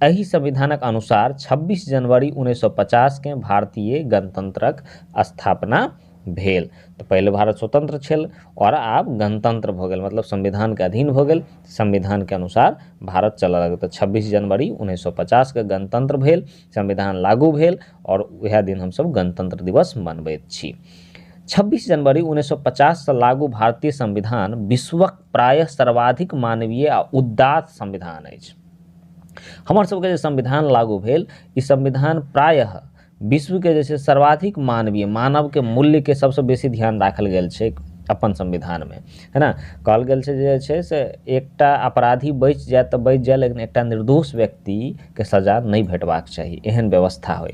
एहि संविधानक अनुसार 26 जनवरी 1950 के भारतीय गणतंत्रक स्थापना भेल। तऽ पहिले भारत स्वतंत्र छल और आब गणतंत्र भऽ गेल, मतलब संविधानके अधीन भऽ गेल, संविधानके अनुसार भारत चलऽ लगल। तऽ 26 जनवरी 1950 के गणतंत्र भेल, संविधान लागू भेल और वएह दिन हमसब गणतंत्र दिवस मनबैत छी। 26 जनवरी 1950 से लागू भारतीय संविधान विश्वक प्रायः सर्वाधिक मानवीय आ उदात्त संविधान अछि। हमर सबके जे संविधान लागू भेल ई संविधान प्रायः विश्वके जे छै सर्वाधिक मानवीय, मानवके मूल्यके सबसँ बेसी ध्यान राखल गेल छै, अपन संविधानमे, है ना। कहल गेल छै जे छै से एकटा अपराधी बचि जाय तऽ बचि जाय, लेकिन एकटा निर्दोष व्यक्तिके सजा नहि भेटबाक चाही, एहन व्यवस्था होइ।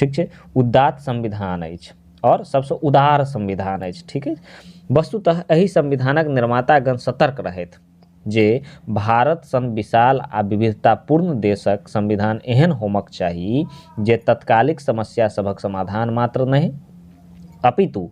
ठीक छै, उदात्त संविधान अछि आओर सबसँ उदार संविधान अछि। ठीक अछि, वस्तुतः एहि संविधानक निर्मातागण सतर्क रहथि जे भारत सन विशाल आ विविधतापूर्ण देशक संविधान एहन होमक चाही जे तत्कालिक समस्या सभक समाधान मात्र नहि अपितु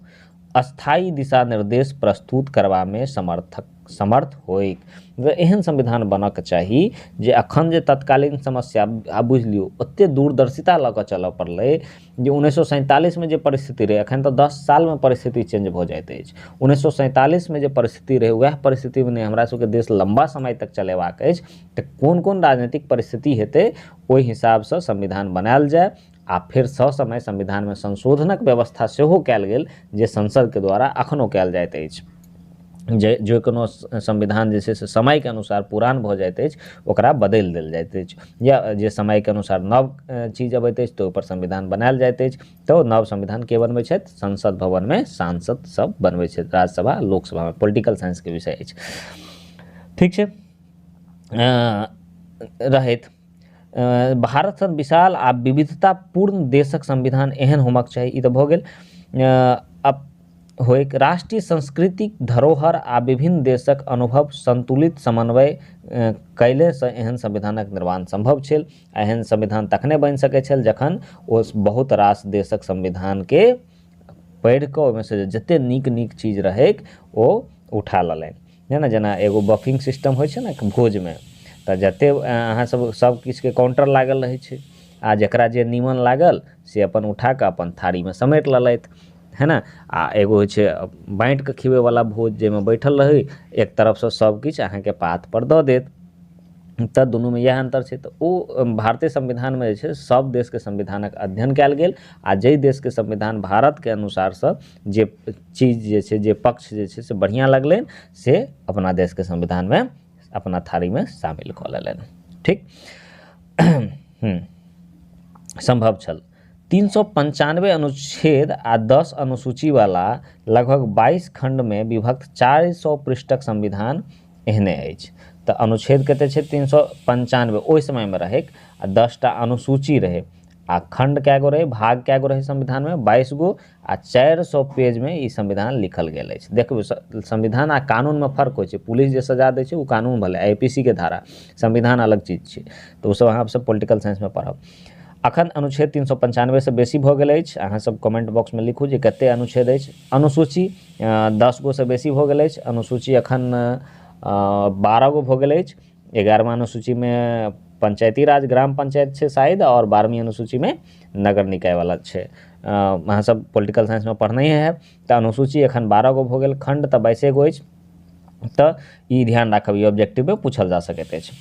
अस्थायी दिशा निर्देश प्रस्तुत करबामे समर्थ होइक। एहन संविधान बनऽके चाही जे अखन जे तत्कालीन समस्या, आब बुझि लियौ ओतेक दूरदर्शिता लऽ कऽ चलऽ पड़लै जे 1947 जे परिस्थिति रहै, एखन तऽ 10 सालमे परिस्थिति चेंज भऽ जाइत अछि। 1947 जे परिस्थिति रहै वएह परिस्थितिमे नहि हमरा सबके देश लम्बा समय तक चलेबाक अछि, तऽ कोन कोन राजनीतिक परिस्थिति हेतै ओहि हिसाबसँ संविधान बनायल जाय आ फेर ससमय संविधानमे संशोधनक व्यवस्था सेहो कयल गेल जे संसदके द्वारा अखनो कयल जाइत अछि। जे जे कोनो संविधान जे छै से समयके अनुसार पुरान भऽ जाइत अछि ओकरा बदलि देल जाइत अछि, या जे समयके अनुसार नव चीज अबैत अछि तऽ ओहिपर संविधान बनायल जाइत अछि। तऽ नव संविधान के बनबै छथि? संसद भवनमे सांसद सब बनबै छथि, राज्यसभा लोकसभामे। पोलिटिकल साइंसके विषय अछि। ठीक छै, रहैत भारत सन विशाल आ विविधतापूर्ण देशक संविधान एहन होमक चाही, ई तऽ भऽ गेल। होइक राष्ट्रीय सांस्कृतिक धरोहर आ विभिन्न देशक अनुभव संतुलित समन्वय कयलेसँ एहन संविधानक निर्माण सम्भव छल। एहन संविधान तखने बनि सकै छल जखन ओ बहुत रास देशक संविधानके पढ़ि कऽ ओहिमे से जतेक नीक नीक चीज रहैक ओ उठा लेलनि। जेना जेना एगो बफिंग सिस्टम होइ छै ने भोजमे, तऽ जतेक अहाँ सब सब किछुके काउण्टर लागल रहै छै आ जकरा जे नीमन लागल से अपन उठा कऽ अपन थारीमे समेट लेलथि, है ना। आ एगो होइ छै बाँटिके खिबैवला भोज, जाहिमे बैठल रही एक तरफसँ सब किछु अहाँके पातपर दऽ देत, तऽ दुनूमे इएह अन्तर छै। तऽ ओ भारतीय संविधानमे जे छै सब देशके संविधानक अध्ययन कयल गेल आ जाहि देशके संविधान भारतके अनुसारसँ जे चीज जे छै, जे पक्ष जे छै से बढ़िआँ लगलनि से अपना देशके संविधानमे अपना थारीमे शामिल कऽ लेलनि। ठीक, सम्भव छल। 395 अनुच्छेद आ 10 अनुसूचीवला लगभग 22 खण्डमे विभक्त 400 पृष्ठक संविधान एहने अछि। तऽ अनुच्छेद कते छै? 395 ओहि समयमे रहैक आ 10टा अनुसूची रहै आ खण्ड कए गो रहै, भाग कए गो रहै संविधानमे? 22 गो आ 400 पेजमे ई संविधान लिखल गेल अछि। देखू संविधान आ कानूनमे फर्क होइ छै। पुलिस जे सजा दै छै ओ कानून भेलै, IPC के धारा, संविधान अलग चीज छै। तऽ ओसब अहाँ सब पोलिटिकल साइंसमे पढ़ब। अखन अनुच्छेद 395 से बेसी भऽ गेल अछि। अहाँ सब कमेंट बॉक्समे लिखू जे कते अनुच्छेद अछि। अनुसूची 10 गो से बेसी भऽ गेल अछि। अनुसूची अखन 12 गो भऽ गेल अछि। 11वां अनुसूचीमे पंचायती राज ग्राम पंचायत छै शायद, आओर 12वीं अनुसूचीमे नगर निकायवला छै। अहाँ सब पोलिटिकल साइंसमे पढ़ने हैब। तऽ अनुसूची एखन 12 गो भऽ गेल, खण्ड तऽ 22 गो अछि। तऽ ई ध्यान राखब, ई ऑब्जेक्टिवमे पूछल जा सकैत अछि।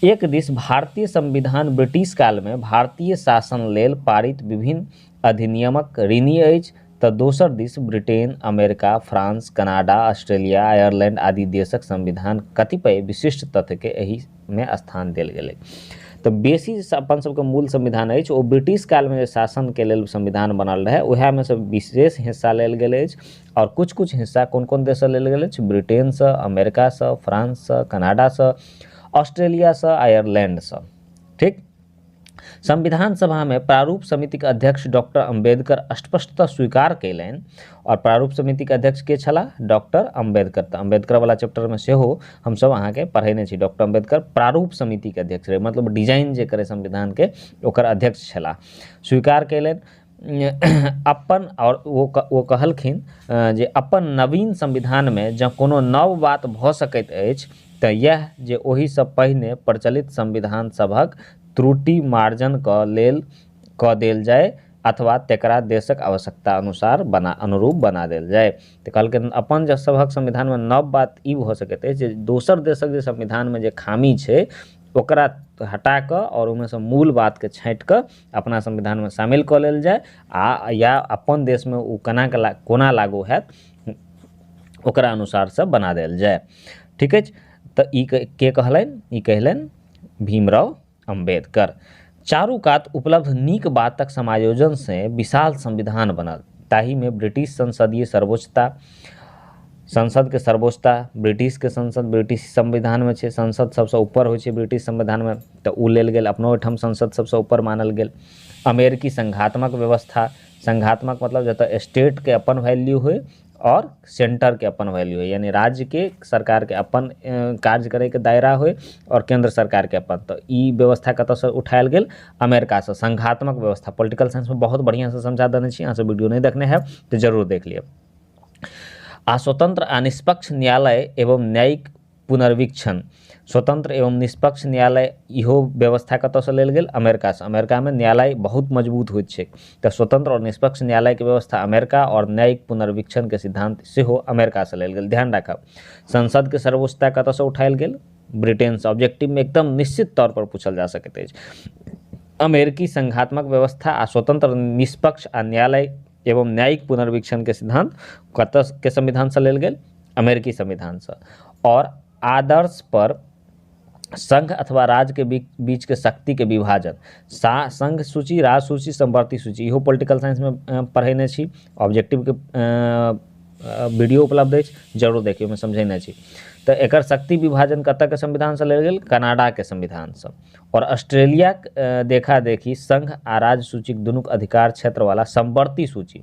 एक दिस भारतीय संविधान ब्रिटिश कालमे भारतीय शासन लेल पारित विभिन्न अधिनियमक ऋणी अछि, तऽ दोसर दिस Britain, America, France, Canada, Australia, Ireland आदि देशक संविधान कतिपय विशिष्ट तथ्यके एहिमे स्थान देल गेलै। तऽ बेसी अपन सबके मूल संविधान अछि ओ ब्रिटिश कालमे जे शासनके लेल संविधान बनल रहै उएहमे से विशेष हिस्सा लेल गेल अछि। आओर कुछ कुछ हिस्सा कोन कोन देशसँ लेल गेल अछि? ब्रिटेनसँ, अमेरिकासँ, फ्रांससँ, कनाडासँ, ऑस्ट्रेलियासँ, आयरलैंडसँ। ठीक, संविधान सभामे प्रारूप समितिके अध्यक्ष डॉक्टर अम्बेडकर स्पष्टतः स्वीकार कयलनि। आओर प्रारूप समितिके अध्यक्ष के छलाह? डॉक्टर अम्बेडकर। तऽ अम्बेडकर वाला चैप्टरमे सेहो हमसब अहाँके पढ़ेने छी। डॉक्टर अम्बेडकर प्रारूप समितिके अध्यक्ष रहै, मतलब डिजाइन जे करै संविधानके ओकर अध्यक्ष छलाह। स्वीकार कयलनि अपन, आओर ओ कहलखिन जे अपन नवीन संविधानमे जँ कोनो नव बात भऽ सकैत अछि तऽ इएह जे ओहिसँ पहिने प्रचलित संविधान सभक त्रुटि मार्जन कऽ लेल कऽ देल जाय अथवा तकरा देशक आवश्यकता अनुसार अनुरूप बना देल जाय। तऽ कहलखिन अपन जे सभक संविधानमे नव बात ई भऽ सकैत अछि जे दोसर देशक जे संविधानमे जे खामी छै ओकरा हटा कऽ आओर ओहिमे सँ मूल बातके छाँटि कऽ अपना संविधानमे शामिल कऽ लेल जाय आ या अपन देशमे ओ कोना लागू हैत ओकरा अनुसारसँ बना देल जाय। ठीक अछि, तऽ ई के कहलनि? ई कहलनि भीमराव अम्बेडकर। चारू कात उपलब्ध नीक बातक समायोजनसँ विशाल संविधान बनल। ताहिमे ब्रिटिश संसदीय सर्वोच्चता, संसदके सर्वोच्चता ब्रिटिशके संसद ब्रिटिश संविधानमे छै, संसद सबसँ ऊपर होइ छै ब्रिटिश संविधानमे, तऽ ओ लेल गेल। अपनो ओहिठाम संसद सबसँ ऊपर मानल गेल। अमेरिकी संघात्मक व्यवस्था, संघात्मक मतलब जतऽ स्टेटके अपन वैल्यू होइ और सेंटरके अपन वैल्यू होइ, यानी राज्यके सरकारके अपन कार्य करैके दायरा होइ और केंद्र सरकारके अपन। तऽ ई व्यवस्था कतऽसँ उठायल गेल? अमेरिकासँ। संघात्मक व्यवस्था पॉलिटिकल साइंसमे बहुत बढ़िआँसँ समझा देने छी, अहाँ सब वीडियो नहि देखने हैब तऽ जरूर देख लिअ। आ स्वतंत्र आ निष्पक्ष न्यायालय एवं न्यायिक पुनर्वीक्षण, स्वतंत्र एवं निष्पक्ष न्यायालय इहो व्यवस्था कतऽसँ लेल गेल? अमेरिकासँ। अमेरिकामे न्यायालय बहुत मजबूत होइत छै, तऽ स्वतंत्र और निष्पक्ष न्यायालयके व्यवस्था अमेरिका और न्यायिक पुनर्वीक्षणके सिद्धांत सेहो अमेरिकासँ लेल गेल। ध्यान राखब। संसदके सर्वोच्चता कतऽसँ उठायल गेल? ब्रिटेनसँ। ऑब्जेक्टिवमे एकदम निश्चित तौर पर पूछल जा सकैत अछि। अमेरिकी संघात्मक व्यवस्था आ स्वतंत्र निष्पक्ष आ न्यायालय एवं न्यायिक पुनर्वीक्षणके सिद्धांत कतऽ के संविधानसँ लेल गेल? अमेरिकी संविधानसँ। और आदर्श पर संघ अथवा राज्य के बीच के शक्ति के विभाजन, संघ सूची, राज्य सूची, समवर्ती सूची, इहो पॉलिटिकल साइंसमे पढ़ेने छी। ऑब्जेक्टिवके वीडियो उपलब्ध अछि, जरूर देखियौ, ओहिमे समझेने छी। तऽ एकर शक्ति विभाजन कतऽके संविधानसँ लेल गेल? कनाडाके संविधानसँ। और ऑस्ट्रेलियाके देखा देखी संघ आ राज्य सूचीक दुनूक अधिकार क्षेत्रवाला समवर्ती सूची,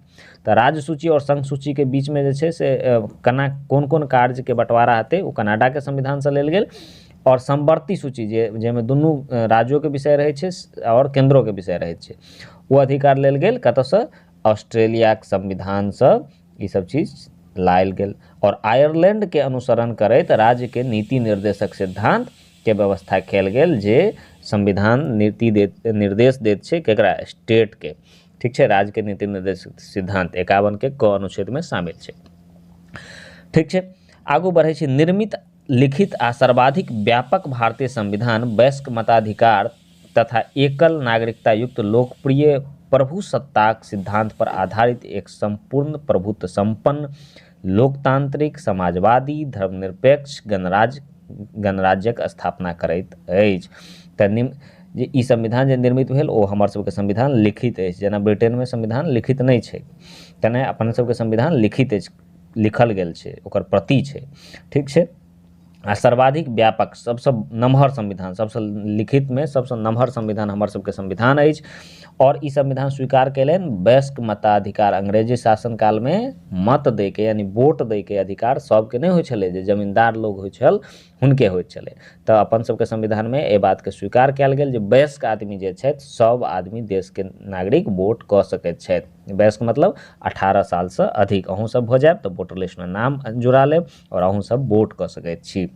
तऽ राज्य सूची और संघ सूचीके बीचमे जे छै से केना कोन कोन कार्यके बँटवारा हेतै ओ कनाडाके संविधानसँ लेल गेल। और समवर्ती सूची जे जाहिमे दुनू राज्योके विषय रहै छै और केंद्रोके विषय रहै छै, ओ अधिकार लेल गेल कतऽसँ? ऑस्ट्रेलियाके संविधानसँ ई सब चीज लायल गेल। और आयरलैंड के अनुसरण करैत राज्य के नीति निर्देशक सिद्धांत के व्यवस्था कयल गेल, जे संविधान नीति देत, निर्देश दैत छै केकरा? स्टेट के। ठीक छै, राज्य के नीति निर्देशक सिद्धांत 51 के क अनुच्छेद में शामिल छै। ठीक छै, आगू बढ़ै छी। निर्मित, लिखित आ सर्वाधिक व्यापक भारतीय संविधान वयस्क मताधिकार तथा एकल नागरिकता युक्त लोकप्रिय प्रभुसत्ताक सिद्धांत पर आधारित एक संपूर्ण प्रभुत्व संपन्न लोकतांत्रिक समाजवादी धर्मनिरपेक्ष गणराज्यक स्थापना करैत अछि। तऽ जे ई संविधान जे निर्मित भेल ओ हमर सबके संविधान लिखित अछि। जेना ब्रिटेनमे संविधान लिखित नहि छै, तेना अपन सबके संविधान लिखित अछि, लिखल गेल छै, ओकर प्रति छै। ठीक छै, आ सर्वाधिक व्यापक सबसँ नमहर संविधान, सबसँ लिखितमे सबसँ नमहर संविधान हमर सबके संविधान अछि। और ई संविधान स्वीकार कयलनि वयस्क मताधिकार। अंग्रेजी शासन कालमे मत दैके यानी वोट दैके अधिकार सबके नहि होइ छलै, जे जमींदार लोग होइ छल हुनके होइत छलै। तऽ अपन सबके संविधानमे एहि बातके स्वीकार कयल गेल जे वयस्क आदमी जे छथि सब आदमी देशके नागरिक वोट कऽ सकैत छथि। वयस्क मतलब 18 सालसँ अधिक। अहूँ सब भऽ जायब तऽ वोटर लिस्टमे नाम जुड़ा लेब और अहूँ सब वोट कऽ सकैत छी।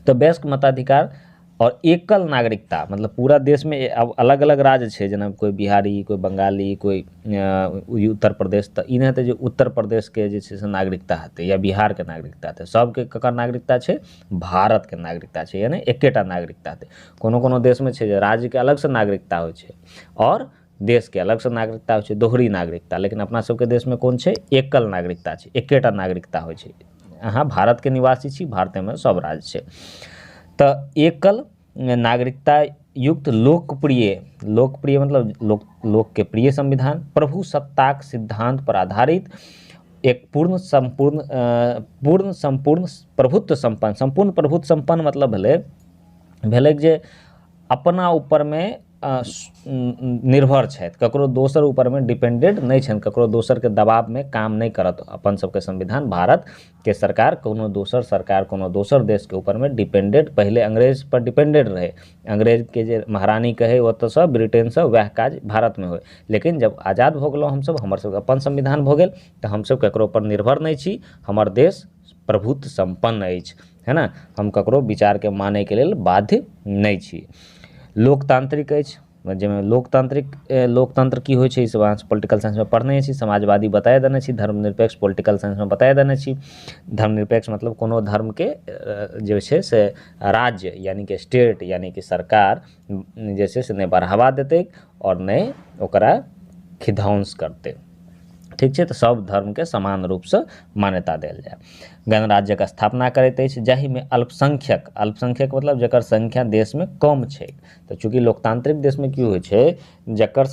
तऽ वयस्क मताधिकार और एकल नागरिकता, मतलब पूरा देशमे अब अलग अलग राज्य छै, जेना कोइ बिहारी, कोइ बंगाली, कोइ उत्तर प्रदेश, तऽ ई नहि हेतै जे उत्तर प्रदेशके जे छै से नागरिकता हेतै या बिहारके नागरिकता हेतै। सबके ककर नागरिकता छै? भारतके नागरिकता छै, यानी एकेटा नागरिकता हेतै। कोनो कोनो देशमे छै जे राज्यके अलगसँ नागरिकता होइ छै और देशके अलगसँ नागरिकता होइ छै, दोहरी नागरिकता। लेकिन अपना सबके देशमे कोन छै? एकल नागरिकता छै, एकेटा नागरिकता होइ छै। अहाँ भारतके निवासी छी, भारतेमे सब राज्य छै। तऽ एकल नागरिकता युक्त लोकप्रिय, लोकप्रिय मतलब लोकके प्रिय संविधान, प्रभुसत्ताक सिद्धांत पर आधारित एक पूर्ण संपूर्ण पूर्ण संपूर्ण प्रभुत्व संपन्न, संपूर्ण प्रभुत्व संपन्न मतलब भेलै भेलै जे अपना ऊपरमे निर्भर छथि, ककरो दोसर ऊपरमे डिपेंडेंट नहि छनि, ककरो दोसरके दबावमे काम नहि करत। अपन सबके संविधान भारतके सरकार कोनो दोसर सरकार कोनो दोसर देशके ऊपरमे डिपेंडेंट, पहिले अंग्रेज पर डिपेंडेंट रहै, अंग्रेजके जे महारानी कहै ओतऽसँ ब्रिटेनसँ वएह काज भारतमे होइ। लेकिन जब आजाद भऽ गेलहुँ हमसब, हमर सबके अपन संविधान भऽ गेल, तऽ हमसब ककरो पर निर्भर नहि छी, हमर देश प्रभुत्व सम्पन्न अछि, है ना। हम ककरो विचारके मानैके लेल बाध्य नहि छी। लोकतांत्रिक अछि, जाहिमे लोकतांत्रिक लोकतंत्र की होइ छै ई सब अहाँ पॉलिटिकल साइंसमे पढ़ने छी। समाजवादी बताए देने छी, धर्मनिरपेक्ष पॉलिटिकल साइंसमे बताए देने छी। धर्मनिरपेक्ष मतलब कोनो धर्मके जे छै से राज्य यानी कि स्टेट यानी कि सरकार जे छै से नहि बढ़ावा देतै और नहि ओकरा खिधांस करतै। ठीक छै, तऽ सब धर्मके समान रूपसँ मान्यता देल जाय। गणराज्यक स्थापना करैत अछि जाहिमे अल्पसंख्यक, अल्पसंख्यक मतलब जकर संख्या देशमे कम छै। तऽ चूँकि लोकतांत्रिक देशमे की होइ छै, जकर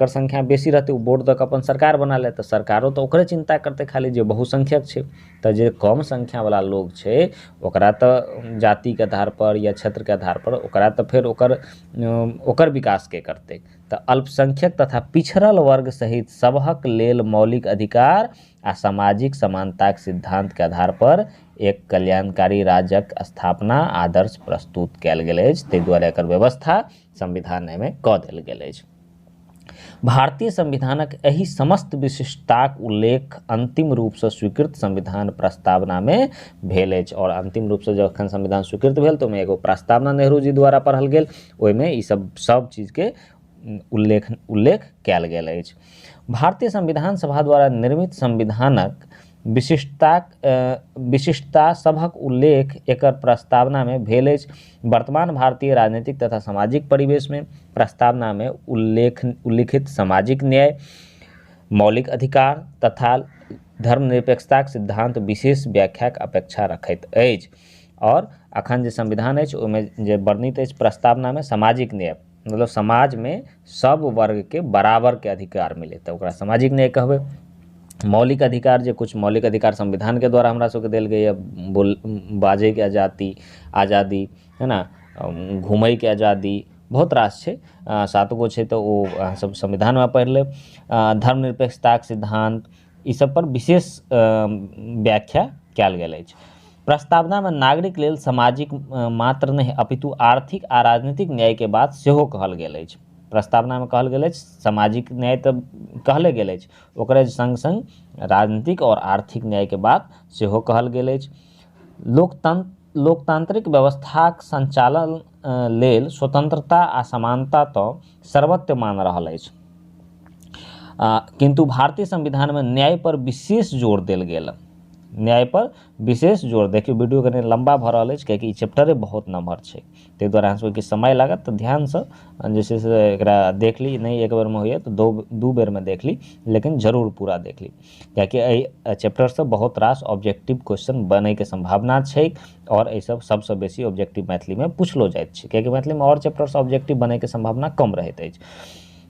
संख्या बेसी रहतै ओ वोट दऽ कऽ अपन सरकार बना लेत, तऽ सरकारो तऽ ओकरे चिन्ता करतै खाली जे बहुसंख्यक छै। तऽ जे कम संख्यावला लोग छै ओकरा तऽ जातिके आधार पर या क्षेत्रके आधार पर ओकरा तऽ फेर ओकर विकास के करतै। तऽ अल्पसंख्यक तथा पिछड़ल वर्ग सहित सबहक लेल मौलिक अधिकार आ सामाजिक समानताक सिद्धांतके आधार पर एक कल्याणकारी राज्यक स्थापना आदर्श प्रस्तुत कयल गेल अछि। ताहि दुआरे एकर व्यवस्था संविधानमे कऽ देल गेल अछि। भारतीय संविधानक एहि समस्त विशिष्टताक उल्लेख अंतिम रूपसँ स्वीकृत संविधान प्रस्तावनामे भेल अछि। और अंतिम रूपसँ जखन संविधान स्वीकृत भेल तऽ ओहिमे एगो प्रस्तावना नेहरू जी द्वारा पढ़ल गेल, ओहिमे ई सब चीजके उल्लेख कयल गेल अछि। भारतीय संविधान सभा द्वारा निर्मित संविधानक विशिष्टता सभक उल्लेख एकर प्रस्तावनामे भेल अछि। वर्तमान भारतीय राजनीतिक तथा सामाजिक परिवेशमे प्रस्तावनामे उल्लिखित सामाजिक न्याय, मौलिक अधिकार तथा धर्मनिरपेक्षताक सिद्धांत विशेष व्याख्याक अपेक्षा रखैत अछि। और अखन जे संविधान अछि ओहिमे जे वर्णित अछि प्रस्तावनामे सामाजिक न्याय, मतलब समाजमे सब वर्गके बराबरके अधिकार मिले तऽ ओकरा सामाजिक न्याय कहबै। मौलिक अधिकार, जे कुछ मौलिक अधिकार संविधानके द्वारा हमरा सबके देल गेल यऽ, बाजैके आजादी है ना, घूमैके आजादी, बहुत रास छै, 7 गो छै, तऽ ओ अहाँ सब संविधानमे पढ़ि लेब। धर्मनिरपेक्षताक सिद्धांत, ई सब पर विशेष व्याख्या कयल गेल अछि। प्रस्तावनामे नागरिक लेल सामाजिक मात्र नहि अपितु आर्थिक आ राजनीतिक न्यायके बात सेहो कहल गेल अछि। प्रस्तावनामे कहल गेल अछि सामाजिक न्याय तऽ कहले गेल अछि, ओकरे सङ्ग सङ्ग राजनीतिक आओर आर्थिक न्यायके बात सेहो कहल गेल अछि। लोकतांत्रिक व्यवस्थाक संचालन लेल स्वतंत्रता आ समानता तऽ सर्वत्र मान रहल अछि, किन्तु भारतीय संविधानमे न्याय पर विशेष जोर देल गेल। न्याय पर विशेष जोर, देखियौ वीडियो कनि लम्बा भऽ रहल अछि कियाकि ई चैप्टरे बहुत नम्हर छै, ताहि दुआरे अहाँ सबके किछु समय लागत, तऽ ध्यानसँ जे छै से एकरा देख ली, नहि एक बेरमे होइए तऽ दू बेरमे देख ली, लेकिन जरूर पूरा देख ली, कियाकि एहि चैप्टरसँ बहुत रास ऑब्जेक्टिव क्वेश्चन बनैके सम्भावना छै और एहि सबसँ बेसी ऑब्जेक्टिव मैथिलीमे पुछलो जाइत छै, कियाकि मैथिलीमे आओर चैप्टरसँ ऑब्जेक्टिव बनैके सम्भावना कम रहैत अछि।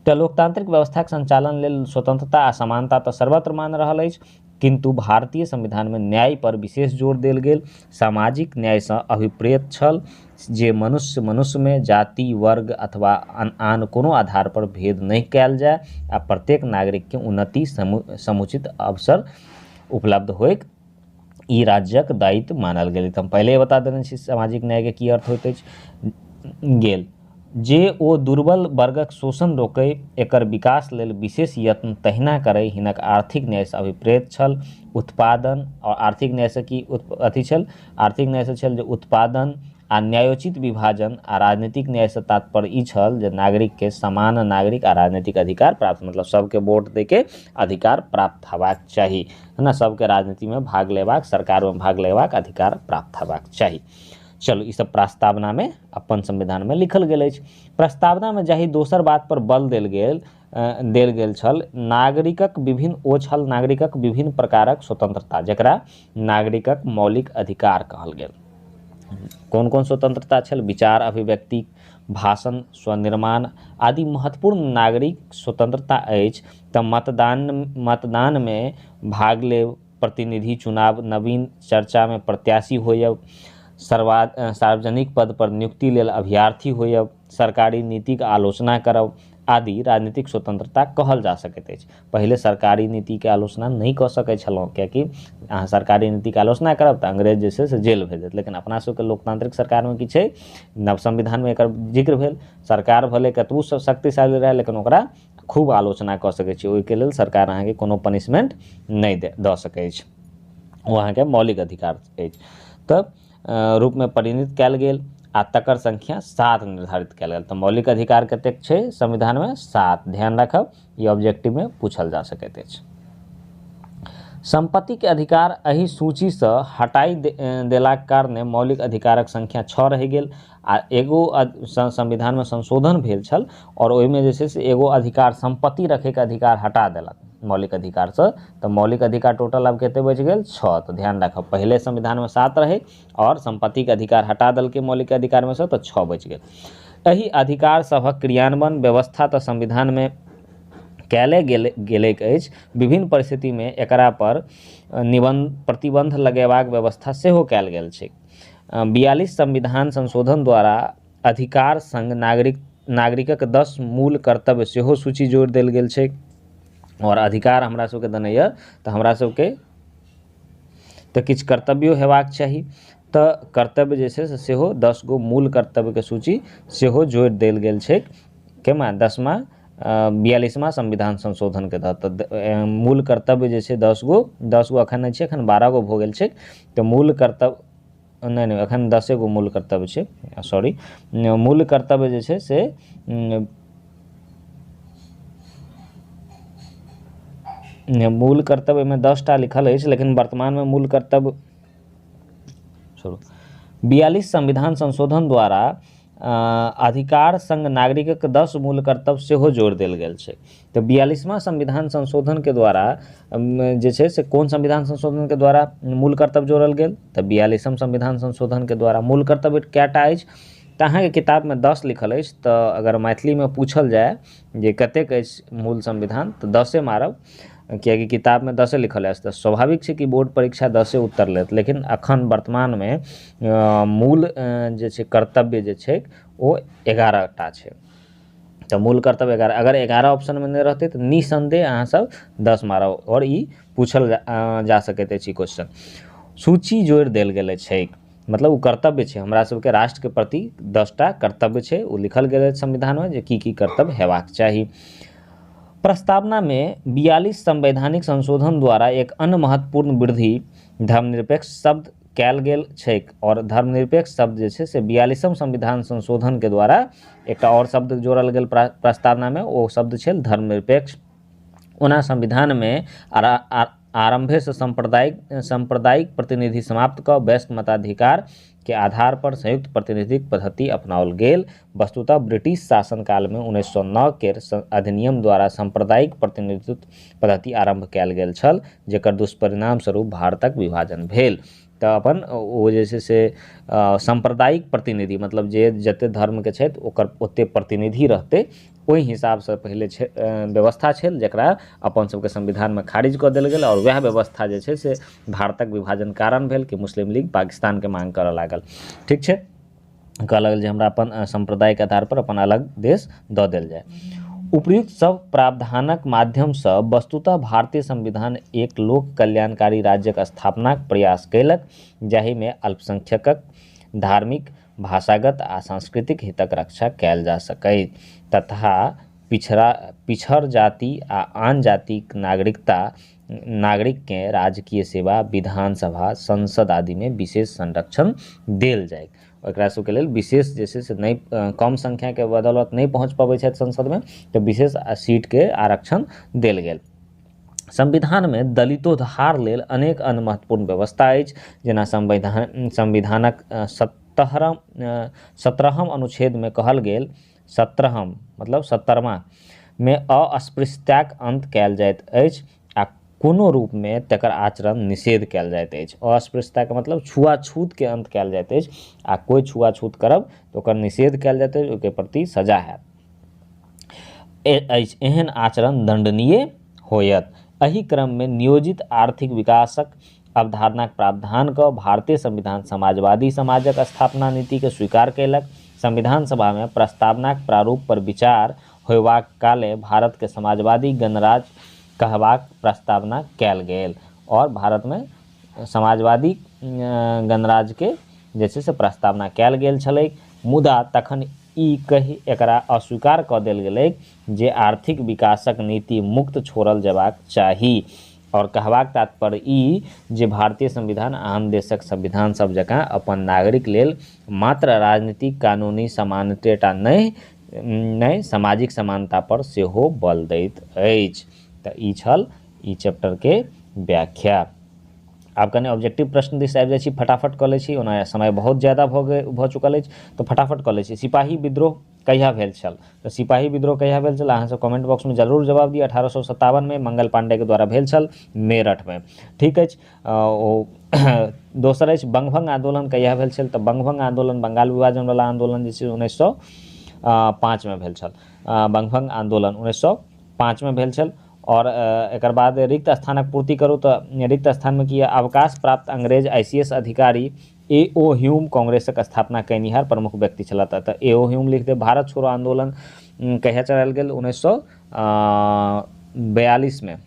तऽ लोकतांत्रिक व्यवस्थाक संचालन लेल स्वतंत्रता आ समानता तऽ सर्वत्र मान रहल अछि, किन्तु भारतीय संविधानमे न्याय पर विशेष जोर देल गेल। सामाजिक न्यायसँ अभिप्रेत छल जे मनुष्य मनुष्यमे जाति, वर्ग अथवा आन कोनो आधार पर भेद नहि कयल जाय आ प्रत्येक नागरिकके उन्नति समुचित अवसर उपलब्ध होइक, ई राज्यक दायित्व मानल गेल। तऽ हम पहिले बता देने छी सामाजिक न्यायके की अर्थ होइत अछि। गेल जे ओ दुर्बल वर्गक शोषण रोकै, एकर विकास लेल विशेष यत्न तहिना करै, हिनक आर्थिक न्यायसँ अभिप्रेत छल। उत्पादन और आर्थिक न्यायसँ की अथी छल, आर्थिक न्यायसँ छल जे उत्पादन आ न्यायोचित विभाजन, आ राजनीतिक न्यायसँ तात्पर्य ई छल जे नागरिकके समान नागरिक आ राजनीतिक अधिकार प्राप्त, मतलब सबके वोट दैके अधिकार प्राप्त हेबाक चाही, है ना, सबके राजनीतिमे भाग लेबाक, सरकारमे भाग लेबाक अधिकार प्राप्त हेबाक चाही। चलू, ई सब प्रस्तावनामे अपन संविधानमे लिखल गेल अछि। प्रस्तावनामे जाहि दोसर बात पर बल देल गेल छल, नागरिकक विभिन्न ओ छल नागरिकक विभिन्न प्रकारक स्वतंत्रता, जकरा नागरिकक मौलिक अधिकार कहल गेल। कोन कोन स्वतंत्रता छल? विचार अभिव्यक्ति, भाषण, स्वनिर्माण आदि महत्वपूर्ण नागरिक स्वतंत्रता अछि। तऽ मतदानमे भाग लेब, प्रतिनिधि चुनाव, नवीन चर्चामे प्रत्याशी होयब, सार्वजनिक पद पर नियुक्ति लेल अभ्यर्थी होयब, सरकारी नीतिक आलोचना करब आदि राजनीतिक स्वतंत्रता कहल जा सकैत अछि। पहिले सरकारी नीतिके आलोचना नहि कऽ सकै छलहुँ, कियाकि अहाँ सरकारी नीतिके आलोचना करब तऽ अंग्रेज जे छै से जेल भेज देत, लेकिन अपना सबके लोकतांत्रिक सरकारमे की छै, नव संविधानमे एकर जिक्र भेल, सरकार भले कतबो शक्तिशाली रहै लेकिन ओकरा खूब आलोचना कऽ सकै छी, ओहिके लेल सरकार अहाँके कोनो पनिशमेंट नहि दऽ सकै अछि, ओ अहाँके मौलिक अधिकार अछि। तऽ रूपमे परिणित कयल गेल आ तकर संख्या 7 निर्धारित कयल गेल। तऽ मौलिक अधिकार कतेक छै संविधानमे? 7। ध्यान राखब, ई ऑब्जेक्टिवमे पूछल जा सकैत अछि। संपत्तिके अधिकार एहि सूचीसँ हटाई देलाक कारणे मौलिक अधिकारक संख्या 6 रहि गेल आ एगो संविधानमे संशोधन भेल छल और ओहिमे जे छै से एगो अधिकार संपत्ति रखैके अधिकार हटा देलक। मौलिक अधिकारसँ। तऽ मौलिक अधिकार टोटल आब कते बचि गेल? 6। तऽ ध्यान राखब, पहिले संविधानमे 7 रहै आओर सम्पत्तिके अधिकार हटा देलकै मौलिक अधिकारमे सँ, तऽ 6 बचि गेल। एहि अधिकार सभक क्रियान्वयन व्यवस्था तऽ संविधानमे कयले गेलैक अछि। विभिन्न परिस्थितिमे एकरा पर प्रतिबंध लगेबाक व्यवस्था सेहो कयल गेल छै। 42 संविधान संशोधन द्वारा अधिकार संग नागरिकक 10 मूल कर्तव्य सेहो सूची जोड़ि देल गेल छै। आओर अधिकार हमरा सबके देने यऽ तऽ हमरा सबके तऽ किछु कर्तव्यो हेबाक चाही, तऽ कर्तव्य जे छै से सेहो 10 गो मूल कर्तव्यके सूची सेहो जोड़ि देल गेल छै। केमा 42वां संविधान संशोधनके तहत। तऽ मूल कर्तव्य जे छै 10 गो, 10 गो एखन नहि छै, एखन 12 गो भऽ गेल छै। तऽ मूल कर्तव्य नहि, एखन 10 गो मूल कर्तव्य छै, सॉरी। मूल कर्तव्य जे छै से मूल कर्तव्यमे 10 टा लिखल अछि, लेकिन वर्तमानमे मूल कर्तव्य छोड़ू। 42 संविधान संशोधन द्वारा अधिकार संग नागरिकक 10 मूल कर्तव्य सेहो जोड़ि देल गेल छै। तऽ 42वां संविधान संशोधनके द्वारा जे छै से कोन संविधान संशोधनके द्वारा मूल कर्तव्य जोड़ल गेल? तऽ 42म संविधान संशोधनके द्वारा। मूल कर्तव्य कएटा अछि? तऽ अहाँके किताबमे 10 लिखल अछि। तऽ अगर मैथिलीमे पूछल जाय जे कतेक अछि मूल संविधान, तऽ 10 मारब, कियाकि किताबमे 10 लिखल अछि। तऽ स्वाभाविक छै कि बोर्ड परीक्षा 10 उत्तर लेत, लेकिन अखन वर्तमानमे मूल जे छै कर्तव्य जे छै ओ 11 टा छै। तऽ मूल कर्तव्य 11, अगर 11 ऑप्शनमे नहि रहतै तऽ निसन्देह अहाँ सब 10 मारब, आओर ई पूछल जा सकैत अछि क्वेश्चन। सूची जोड़ि देल गेल छै, मतलब ओ कर्तव्य छै हमरा सबके राष्ट्रके प्रति 10 टा कर्तव्य छै, ओ लिखल गेल अछि संविधानमे जे की की कर्तव्य हेबाक चाही। प्रस्तावनामे 42 संवैधानिक संशोधन द्वारा एक अन्य महत्वपूर्ण वृद्धि धर्मनिरपेक्ष शब्द कयल गेल छैक। और धर्मनिरपेक्ष शब्द जे छै से 42म संविधान संशोधन के द्वारा एकटा आओर शब्द जोड़ल गेल प्रस्तावनामे, ओ शब्द छल धर्मनिरपेक्ष। ओना संविधानमे आरम्भेसँ सांप्रदायिक प्रतिनिधि समाप्त कऽ वयस्क मताधिकार के आधार पर संयुक्त प्रतिनिधिक पद्धति अपनाओल गेल। वस्तुतः ब्रिटिश शासनकालमे 1909 केर अधिनियम द्वारा सांप्रदायिक प्रतिनिधित्व पद्धति आरम्भ कयल गेल छल, जकर दुष्परिणाम स्वरूप भारतक विभाजन भेल। तऽ अपन ओ जे छै से सांप्रदायिक प्रतिनिधि, मतलब जे जते धर्मके छथि ओकर ओते प्रतिनिधि रहतै, ओहि हिसाबसँ पहिले व्यवस्था छल, जकरा अपन सबके संविधानमे खारिज कऽ देल गेल। और वएह व्यवस्था जे छै से भारतक विभाजन कारण भेल कि मुस्लिम लीग पाकिस्तानके मांग करऽ लागल। ठीक छै, कहऽ लागल जे हमरा अपन सम्प्रदायके आधार पर अपन अलग देश दऽ देल जाय। उपयुक्त सब प्रावधानक माध्यमसँ वस्तुतः भारतीय संविधान एक लोक कल्याणकारी राज्यक स्थापनाक प्रयास कयलक, जाहिमे अल्पसंख्यकक धार्मिक, भाषागत आ सांस्कृतिक हितक रक्षा कयल जा सकै तथा पिछड़ जाति आ आन जातिक नागरिककेँ राजकीय सेवा, विधानसभा, संसद आदिमे विशेष संरक्षण देल जाय। एकरा सबके लेल विशेष जे छै से नहि कम संख्याके बदौलत नहि पहुँच पबै छथि संसदमे, तऽ विशेष सीटके आरक्षण देल गेल। संविधानमे दलितोद्धार लेल अनेक अन्य महत्वपूर्ण व्यवस्था अछि, जेना संविधानक 17हम अनुच्छेदमे कहल गेल, 17हम मतलब 70वां मे अस्पृश्यताक अंत कयल जाइत अछि आ कोनो रूपमे तकर आचरण निषेध कयल जाइत अछि। अस्पृश्यताके मतलब छुआछूतके अंत कयल जाइत अछि आ कोइ छुआछूत करब तऽ ओकर निषेध कयल जाइत अछि, ओहिके प्रति सजा हैत अछि। एहन आचरण दंडनीय होयत। एहि क्रममे नियोजित आर्थिक विकासक अवधारणाक प्रावधान कऽ भारतीय संविधान समाजवादी समाजक स्थापना नीतिके स्वीकार कयलक। संविधान सभामे प्रस्तावनाक प्रारूप पर विचार होयबाक काले भारतके समाजवादी गणराज्य कहबाक प्रस्तावना कयल गेल और भारतमे समाजवादी गणराज्यके जे छै से प्रस्तावना कयल गेल छलै। मुदा तखन ई कहि एकरा अस्वीकार कऽ देल गेलै जे आर्थिक विकासक नीति मुक्त छोड़ल जेबाक चाही। और कहबाक तात्पर्य ई जे भारतीय संविधान आन देशक संविधान सब जकाँ अपन नागरिक लेल मात्र राजनीतिक कानूनी समानतेटा नहि सामाजिक समानता पर सेहो बल दैत अछि। तऽ ई छल ई चैप्टरके व्याख्या। आब कने ऑब्जेक्टिव प्रश्न दिस आबि जाइ छी, फटाफट कऽ लै छी, ओना समय बहुत ज्यादा भऽ चुकल अछि तऽ फटाफट कऽ लै छी। सिपाही विद्रोह कहिया भेल छल? तऽ सिपाही विद्रोह कहिया भेल छल? अहाँ सब कमेंट बॉक्स में जरूर जवाब दिअ। 1857 में मंगल पांडे के द्वारा भेल छल मेरठ में। ठीक अछि। ओ दोसर अछि बंगभंग आंदोलन कहिया भेल छल? तऽ बंगभंग आंदोलन बंगाल विभाजन वाला आंदोलन जे छै 1905 में भेल छल। बंगभंग आंदोलन 1905 में भेल छल। और एकर बाद रिक्त स्थानक पूर्ति करू। तऽ रिक्त स्थानमे की अवकाश प्राप्त अंग्रेज ICS अधिकारी ए.ओ. ह्यूम कांग्रेसक स्थापना कयनिहार प्रमुख व्यक्ति छलाह। तऽ ए.ओ. ह्यूम लिख देब। भारत छोड़ो आंदोलन कहिया चलायल गेल? 1942 में,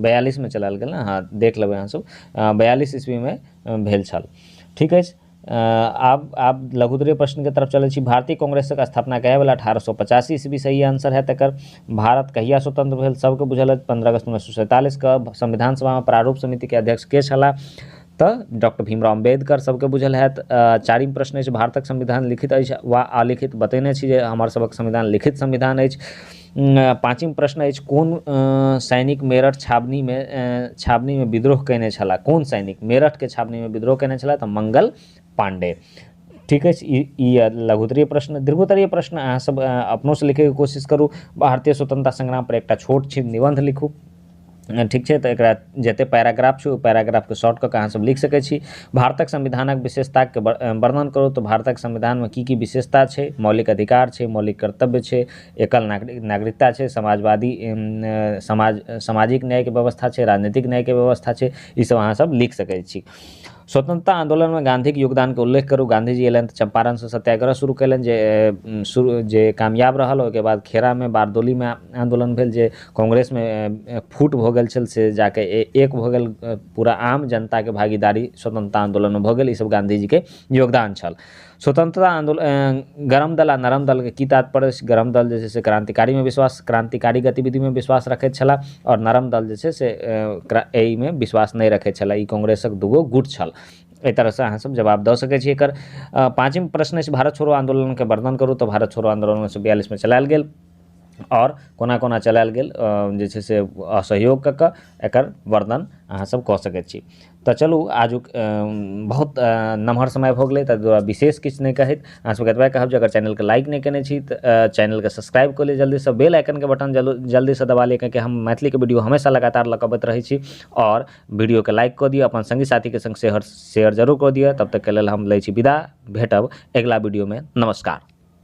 42 में चलायल गेल ने, हाँ देख लेबै अहाँ सब, 42 ईस्वी में भेल छल। ठीक अछि। आब लघुत्तरीय प्रश्न के तरफ चलै छी। भारतीय कांग्रेसक स्थापना कहिया भेल? 1885 ईस्वी सही आंसर है तकर। भारत कहिया स्वतंत्र भेल? सबके बुझल अछि 15 अगस्त 1947 के। संविधान सभा में प्रारूप समिति के अध्यक्ष के छलाह? तऽ डॉक्टर भीमराव अम्बेडकर, सबके बुझल हैत। चारिम प्रश्न अछि भारतक संविधान लिखित अछि वा अलिखित? बतेने छी जे हमर सबक संविधान लिखित संविधान अछि। पाँचिम प्रश्न अछि कोन सैनिक मेरठ छावनी में विद्रोह कयने छलाह? कोन सैनिक मेरठ के छावनी में विद्रोह कयने छलाह? तऽ मंगल पांडे। ठीक अछि। ई लघुत्तरीय प्रश्न। दीर्घोत्तरीय प्रश्न अहाँ सब अपनोसँ लिखैके कोशिश करू। भारतीय स्वतंत्रता संग्राम पर एकटा छोट छिन निबंध लिखू। ठीक छै। तऽ एकरा जते पैराग्राफ छै ओहि पैराग्राफके शॉर्ट कऽ कऽ अहाँ सब लिख सकै छी। भारतक संविधानक विशेषताके वर्णन करू। तऽ भारतक संविधानमे की की विशेषता छै? मौलिक अधिकार छै, मौलिक कर्तव्य छै, एकल नागरिकता छै, समाजवादी सामाजिक न्यायके व्यवस्था छै, राजनीतिक न्यायके व्यवस्था छै, ई सब अहाँ सब लिख सकै छी। स्वतंत्रता आंदोलन में गांधी के योगदान के उल्लेख करू। गांधी जी अयलनि तऽ चंपारण से सत्याग्रह शुरू कयलनि जे कामयाब रहल। ओहिके बाद खेड़ा में बारदोली में आंदोलन भेल, जे कांग्रेस में फूट भऽ गेल छल से जाके एक भऽ गेल। पूरा आम जनता के भागीदारी स्वतंत्रता आंदोलन में भऽ गेल। ई सब गांधी जी के योगदान छल। स्वतंत्रता आंदोलन गरम दल आ नरम दल के की तात्पर्य? गरम दल जे छै से क्रांतिकारी में विश्वास, क्रांतिकारी गतिविधि में विश्वास रखैत छलाह और नरम दल जे छै से एहिमे विश्वास नहि रखैत छलाह। ई कांग्रेसक दूगो गुट छल। एहि तरहसँ अहाँ सब जवाब दऽ सकै छी एकर। पाँचिम प्रश्न अछि भारत छोड़ो आंदोलन के वर्णन करू। तऽ भारत छोड़ो आंदोलन 1942 में चलायल गेल और कोना कोना चलायल गेल जे छै से असहयोग कऽ कऽ एकर वर्णन अहाँ सब कऽ सकै छी। तऽ चलू आजुक बहुत नमहर समय भऽ गेलै, ताहि दुआरे विशेष किछु नहि कहैत अहाँ सबके एतबा कहब जे अगर चैनलके लाइक नहि केने छी तऽ चैनलके सब्सक्राइब कऽ लिअ जल्दीसँ, बेल आइकनके बटन जल्दीसँ दबा लिअ, कियाकि हम मैथिलीके वीडियो हमेशा लगातार लऽ कऽ अबैत रहै छी। और वीडियोके लाइक कऽ दिअ, अपन संगी साथीके संग शेयर जरूर कऽ दिअ। तब तकके लेल हम लै छी विदा, भेटब अगिला वीडियोमे। नमस्कार।